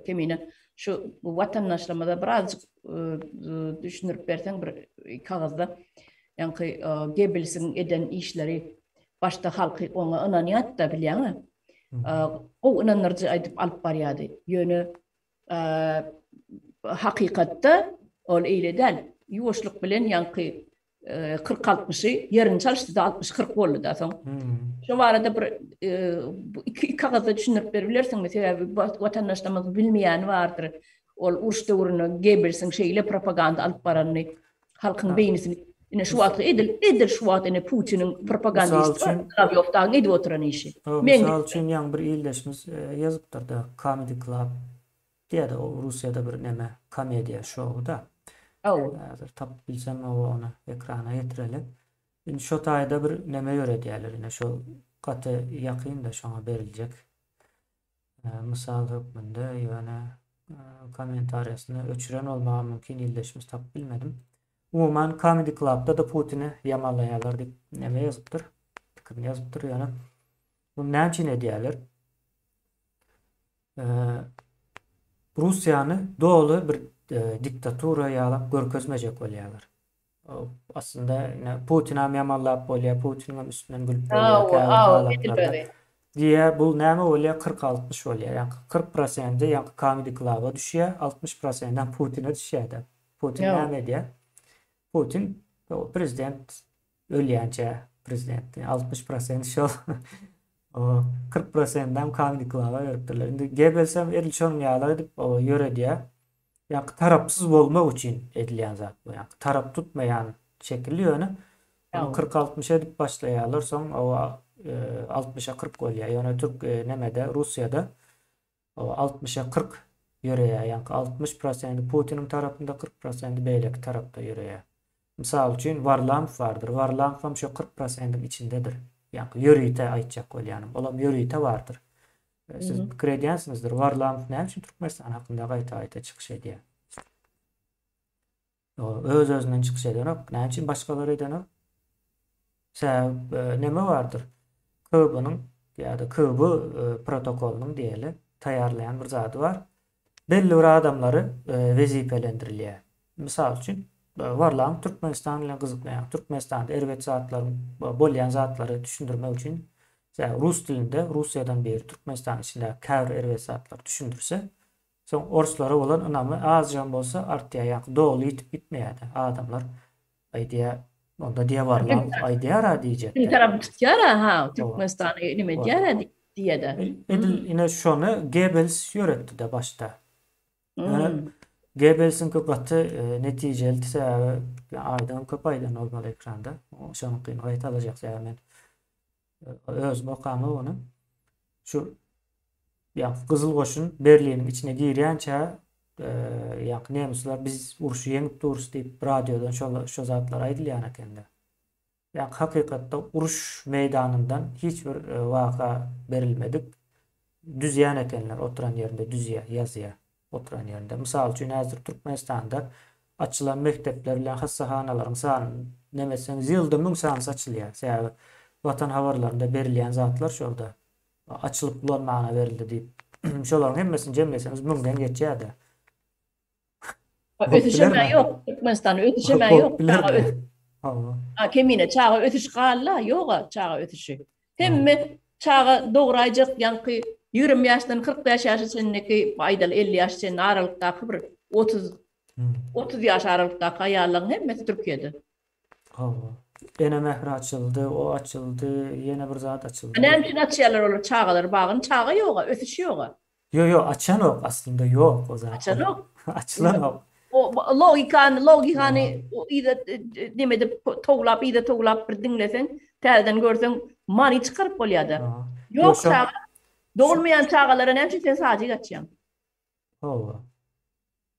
Kemine şu watandaşlarymyza birazjyk e, düşündirip berseň bir kagyzda ýaňky e, Goebbelsiň eden işleri başda halky oňa ynanýardy-da bilýäňmi? Gowy ynandyryjy aýdyp alyp barýardy. Ýöne hakykatda ol eýle däl. Ýuwaşlyk bilen ýaňky 40-60-y ýerini çalyşdy-da, 60-40 boldy-da soň. Şo barada bir iki iki agyzda düşündirip berip bilersiňmi? Sebäbi watandaşlarymyz bilmeýäni bardyr. Ol uruş döwründe Goebbelsiň şeýle propaganda alyp baranyny Halkyň beýnisini ine şu wagtky edil edil şu wagt ine Putiniň propagandisti Solowýow dagyň edip oturan işi. Mysal üçin ýaňy bir ildeşimiz ýazypdyrda Comedy Club diýýärdi o Russiýada bir neme komediýa şou-da. Häzir tapyp bilsem ony ekrana getireli. Indi şo taýda bir neme ýöredýärler ine şo gaty ýakyn-da şoňa beriljek. Mysal hökmünde ýöne kommentariýasyny öçüren bolmagy mümkin ildeşimiz tapyp bilmedim. Umuman Comedy Clubda-da Putini ýamanlaýarlar diýip neme ýazypdyr. Pikirini ýazypdyr ýöne muny näme üçin edýärler? Russiýany doly bir diktatura ýalak görkezmejek bolýarlar. Aslynda ine Putinam ýamanlap bolýar, Putiniňem üstünden gülüp bolýar käbir halatlarda. Diýýär, bu näme bolýar? 40-60 bolýar. Ýaňky 40 prosendi ýaňky Comedy Club-a düşýär, 60 prosendem Putine düşýär-de. Putin näme edýär? Putin prezident ölýänçä prezident. 60 prosent şol. O 40 prosendem Comedy Club-a beripdirler. Indi Goebbelsem edil şonuň ýaly edip ýöredýär. Ýaňky tarapsyz bolmak üçin edilýän zat bu. Ýaňky tarap tutmaýan şekilli ýöne ony 40-60 edip başlaýarlar, soň o 60-a 40 bolýar. Ýöne türk e, nemede Russiýada o 60-a 40 ýöreýär. Ýaňky 60 prosendi Putiniň tarapynda, 40 prosendi beýleki tarapda ýöreýär. Mysal üçin Warlamow bardyr. Warlamow hem şo 40 prosendiň içindedir. Ýaňky ýörite aýtjak bolýanym. Olam ýörite bardyr. Siz pikir edýänsiňizdir, Warlamow näme üçin Türkmenistan hakynda gaýta-gaýta çykyş edýär? Öz-özünden çykyş edenok. Näme üçin başgalar edenok? Sebäbi e, neme bardyr? KB-nyň ýa-da KB e, protokolynyň diýeli taýýarlaýan bir zady bar. Belli bir adamlary e, wezipelendirilýär. Mysal üçin, Warlamow Türkmenistan bilen gyzyklanýar. Türkmenistanda erbet zatlaryň bolýan zatlary düşündirmek üçin Sebäbi rus dilinde Russiýadan biri Türkmenistanyň içindäki käbir erbet zatlary düşündirse, soň orslara bolan ynamy azjagam bolsa artýar, ýaňky doly ýitip gitmeýär-de. Adamlar aýdýar, onda diýe Warlamow aýdýar-a diýjek. Biziň tarapy tutýar-a, ha, Türkmenistany neme edýär-ä diýýär-de. Edil ine şony Gebbels ýöretdi-de başda. Ýöne Gebbelsiňki gaty netijelidi, sebäbi aýdan köp aýdan bolmaly ekranda. Şonuňkyny gaýtalajak sebäbi men Özüm okamok ony. Şu ýa Gyzyl goşun Berliniň içine girýänçä ýa nemisler biz urşy ýeňip durus diýip radiodan şo şo zatlar aýdylýan ekende. Ýa hakykatda uruş meýdanyndan hiç bir waka berilmedik. Düzýän ekenler oturan ýerinde düzýär, ýazýar. Oturan ýerinde. Mysal üçin häzir Türkmenistanda açylan mekdepler bilen hassahanalaryň sanyny neme etseňiz ýylda müň sanysy açylýar. Sebäbi Watan habarlarynda berilýän zatlar şolda. Açylyp ulanmagyna berildi diýip. Şolaryň hemmesini jemleseňiz müňden geçýär-de. Ösüşem ýok. Türkmenistanda ösüşem ýok. Çaga ös. Ha, kemine çaga ösüş galda, ýoga çaga ösüşi. Hemme çaga dograýjak ýaňky 20 ýaşdan 45 ýaşa çenliki, aýdaly 50 ýaş çenli aralykdaky bir 30 30 ýaş aralykdaky aýallaryň hemmesi Türkiýede. Hawa. Ene mähri açyldy, o açyldy, ýene bir zat açyldy. Näme üçin açýarlar olar çagalar bagyny? Çaga ýoga, ösüş ýoga. Ýo ýo açanok aslynda ýok o zat. Açanok. Açylanok. O logikany, logikany yza neme edip towlap, yza towlap bir diňleseň, täzeden görseň many çykaryp bolýada. Ýok çaga. Dogulmaýan çagalara näme üçin sen sajik açýaň? Hawa.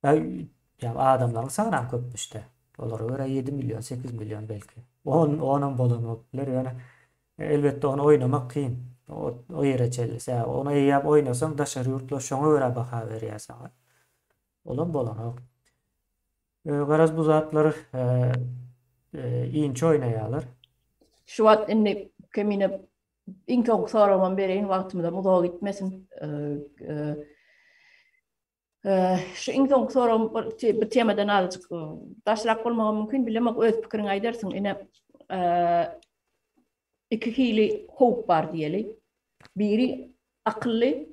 Ýa adamlaryň sanam köpmüşdä. Olara görä 7 million, 8 million belki. On, onam bolan bolup biler, ýöne elbetde ony oýnamak kyn. O, o ýere çenli. Sebäbi ony eýýäm oýnasaň daşary ýurtlar şoňa görä baha berýär saňa. Olam bolanok. E, garaz bu zatlar e, e, inçe oýnaýarlar. Şu wagt indi kemine iň soňky soragymam bereýin, wagtymyzam uzaga gitmesin. E, e, Şu iň soňky soragym bir temadan azajyk daşrak bolmagy mümkin, bilemok, öz pikiriňi aýdarsyň. Ine, iki hili howp bar diýeli. Biri akylly,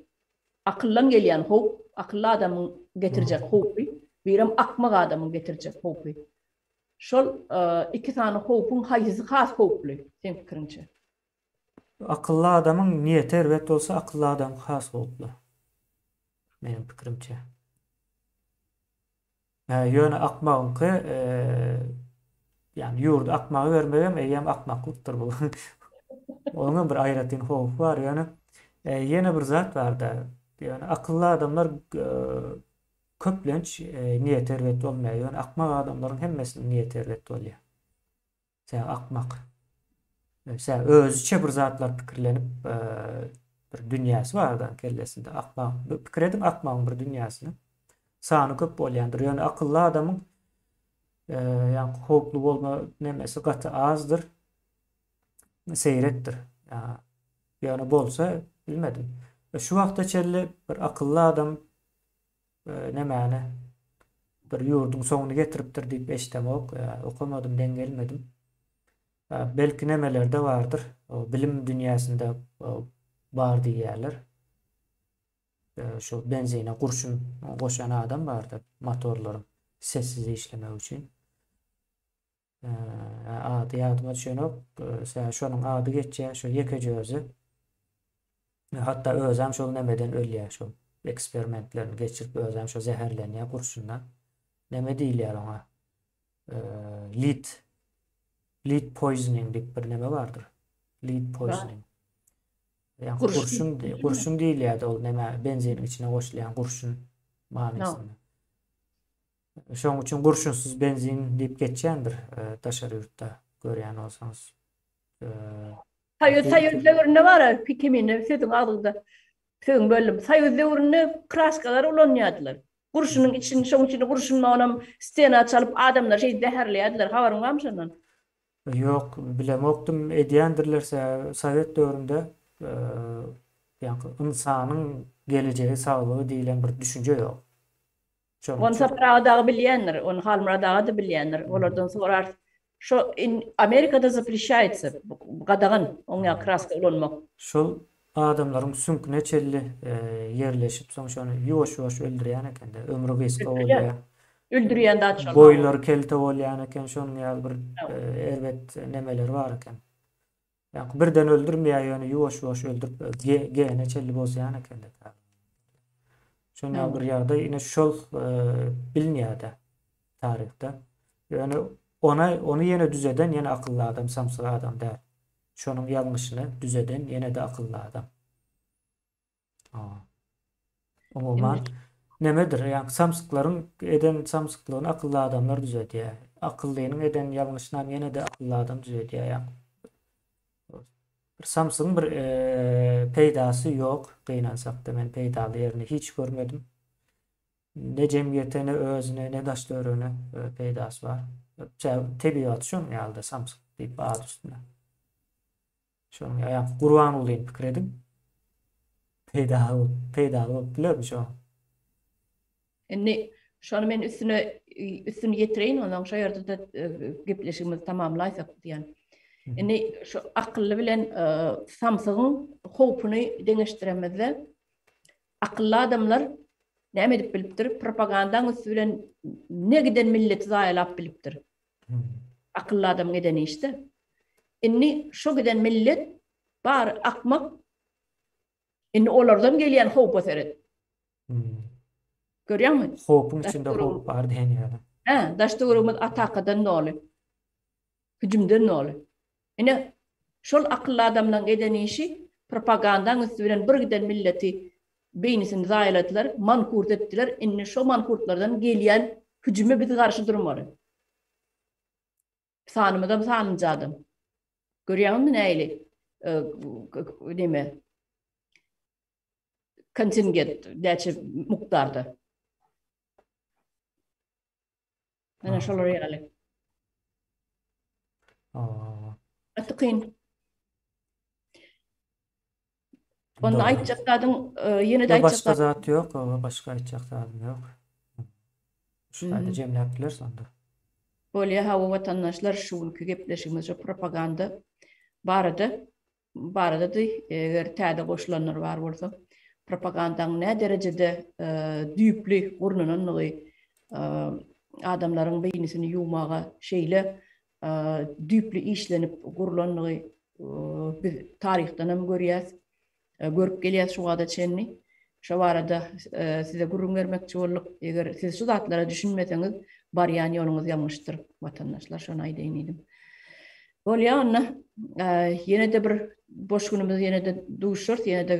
akyldan gelýän howp, akylly adamyň getirjek howpy, birem akmak adamyň getirjek howpy. Şol iki sany howpuň haýsysy has howply, seň pikiriňçe? Akylly adamyň niýeti erbet bolsa, akylly adam has howply. Meniň pikirimçe. Ýöne akmagyňky ýagny ýurdy akmaga bermegem eýýäm akmaklykdyr bu. Onuň hem bir aýratyn howpy bar. Ýöne ýene bir zat bar-da. Ýöne akylly adamlar köplenç niýeti erbet bolmaýar. Ýöne akmak adamlaryň hemmesiniň niýeti erbet bolýar. Sen akmak. Sen özüçe bir zatlar pikirlenip bir dünýäsi bar adam kellesinde. Akmak pikir ediň akmagyň bir dünýäsini. Sany köp bolýandyr. Ýöne akylly adamyň ýa howply bolma nemesi gaty azdyr. Seýrekdir. Ýöne bolsa bilmedim. Şu wagta çenli bir akylly adam Nemäni bir ýurduň soňuny getiripdir diýip eşidemok, okamadym, deň gelmedim. Belki nemelerde bardyr, bilim dünýäsinde bar diýýärler. Şu benzine gurşun goşan adam bardy, motorlaryň sessiz işlemegi üçin. Ady ýadyma düşenok. Şonuň ady geçýär, şo ýekeje özi. Hatda özem şol nemeden ölýär, şol eksperimentlerini geçirip özem şo zäherlenýär gurşundan. Neme diýilýär oňa? Lead lead poisoning diýip bir neme bardyr. Lead poisoning. Ýa gurşun gurşun diýilýär ol neme benziniň içine goşulýan gurşun manysynda. Şoň üçin gurşunsyz benzin diýip geçýändir daşary ýurtda görýän bolsaňyz. Soýuz soýuz döwründe bar kemine sözüň agzyňda sözüň böldüm. Soýuz döwründe kraskalar ulanýardylar. Gurşunyň içini şoň üçin gurşun onam stena çalyp adamlar şeýdip zäherleýärdiler. Habaryň barmy şondan? Ýok, bilemokdym. Edýändirler sowet döwründe ýaňky ynsanyň gelejegi saglygy diýlen bir düşünje ýok. Ony Sapar aga dagy bilýändir, ony Halmyrat aga-da bilýändir. Olardan sorarys. Şo Amerikada zapreşaýtsa, gadagan oň ýaly kraska ulanmak. Şol adamlaryň süňküne çenli ýerleşip, soň şony ýuwaş-ýuwaş öldürýän eken-de. Ömri gysga bolýar. Öldürýän zat şol. Boýlary kelte bolýan eken, şonuň ýaly bir erbet nemeleri bar eken. Ýa birden öldürmeýär ýöne ýuwaş-ýuwaş öldürip gene çenli bozýan ekende. Şonda bir ýagdaý ine şol bilinýär-de taryhda. Ýöne ona ony ýene düzeden ýene akylly adam, samsyk adam däl. Şonuň ýalňyşyny düzeden ýene-de akylly adam. Umuman nemedir, ýa samsyklaryň eden samsyklygyny akylly adamlar düzedýär. Akyllynyň eden ýalňyşynam ýene-de akylly adam düzedýär. Ýa bir samsygyň bir peýdasy ýok, gynansakda men peýdaly ýerini hiç görmedim. Ne jemgyýete, ne özüne, ne daş-töweregine peýdasy bar. Tebigaty şonuň ýaly-da samsyk diýip ady üstünde. Şonuň ýa Gurbangulyny pikir ediň. Peýdaly bolup, peýdaly bolup bilermi şo? Indi şony men üstüne. üstüni ýetireýin, ondan şo ýerde-de gepleşigimizi tamamlaýsak diýen. Indi şu akylly bilen samsygyň howpuny deňeşdiremizde akylly adamlar näme edip bilipdir? Propagandaň üsti bilen ne giden milleti zaýalap bilipdir. Akylly adamyň edeni işde. Indi şo giden millet bary akmak. Indi olardan gelýän howpa seret. Görýäňmi? Howpuň içinde howp bar diýen ýaly. Hä, daş-töweregimiz atakadan doly. Hüjümden doly. Ine, şol akylly adamlaryň eden işi propagandaň üsti bilen bir giden milleti beýnisini zaýaladylar, mankurt etdiler. Indi şo mankurtlardan gelýän hüjüme biz garşy durmaly. Sanymyzam sanynja adam. Görýäňizmi nähili neme kontingent näçe mukdarda. Ana şolar ýaly. Gaty kyn. Onda aýtjak zadyň e, ýene-de aýtjak Başga zat ýok, başga aýtjak zadym ýok. Şu taýda jemläp bileris onda. Bolýa hawa watandaşlar şu günki gepleşigimiz şu propaganda barada baradady. Eger täze goşulanlar bar bolsa propagandaň nä derejede e, düýpli gurnanandygy e, adamlaryň beýnisini ýuwmaga şeýle e, düýpli işlenip gurlandygy biz taryhdan hem görýäs, görüp gelýäs şu wagta çenli. Şo barada size gürrüň bermekçi bolduk. Eger siz şu zatlara düşünmeseňiz, barýan ýoluňyz ýalňyşdyr, watandaşlar, şony aýdaýyn diýdim. Bolýar onda, ýene-de bir boş günümiz ýene-de duşarys, ýene-de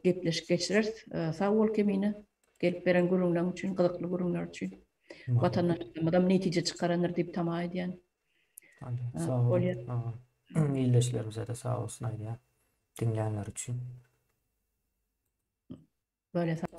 gepleşik geçireris. Sag bol Kemine, gelip beren gürrüňleriň üçin, gyzykly gürrüňler üçin. Watandaşlarymyzam netije çykarandyr diýip tama edýän. Sag bol. Ildeşlerimize-de sag bolsun aýdýan, diňlänleri üçin. Böyle sag.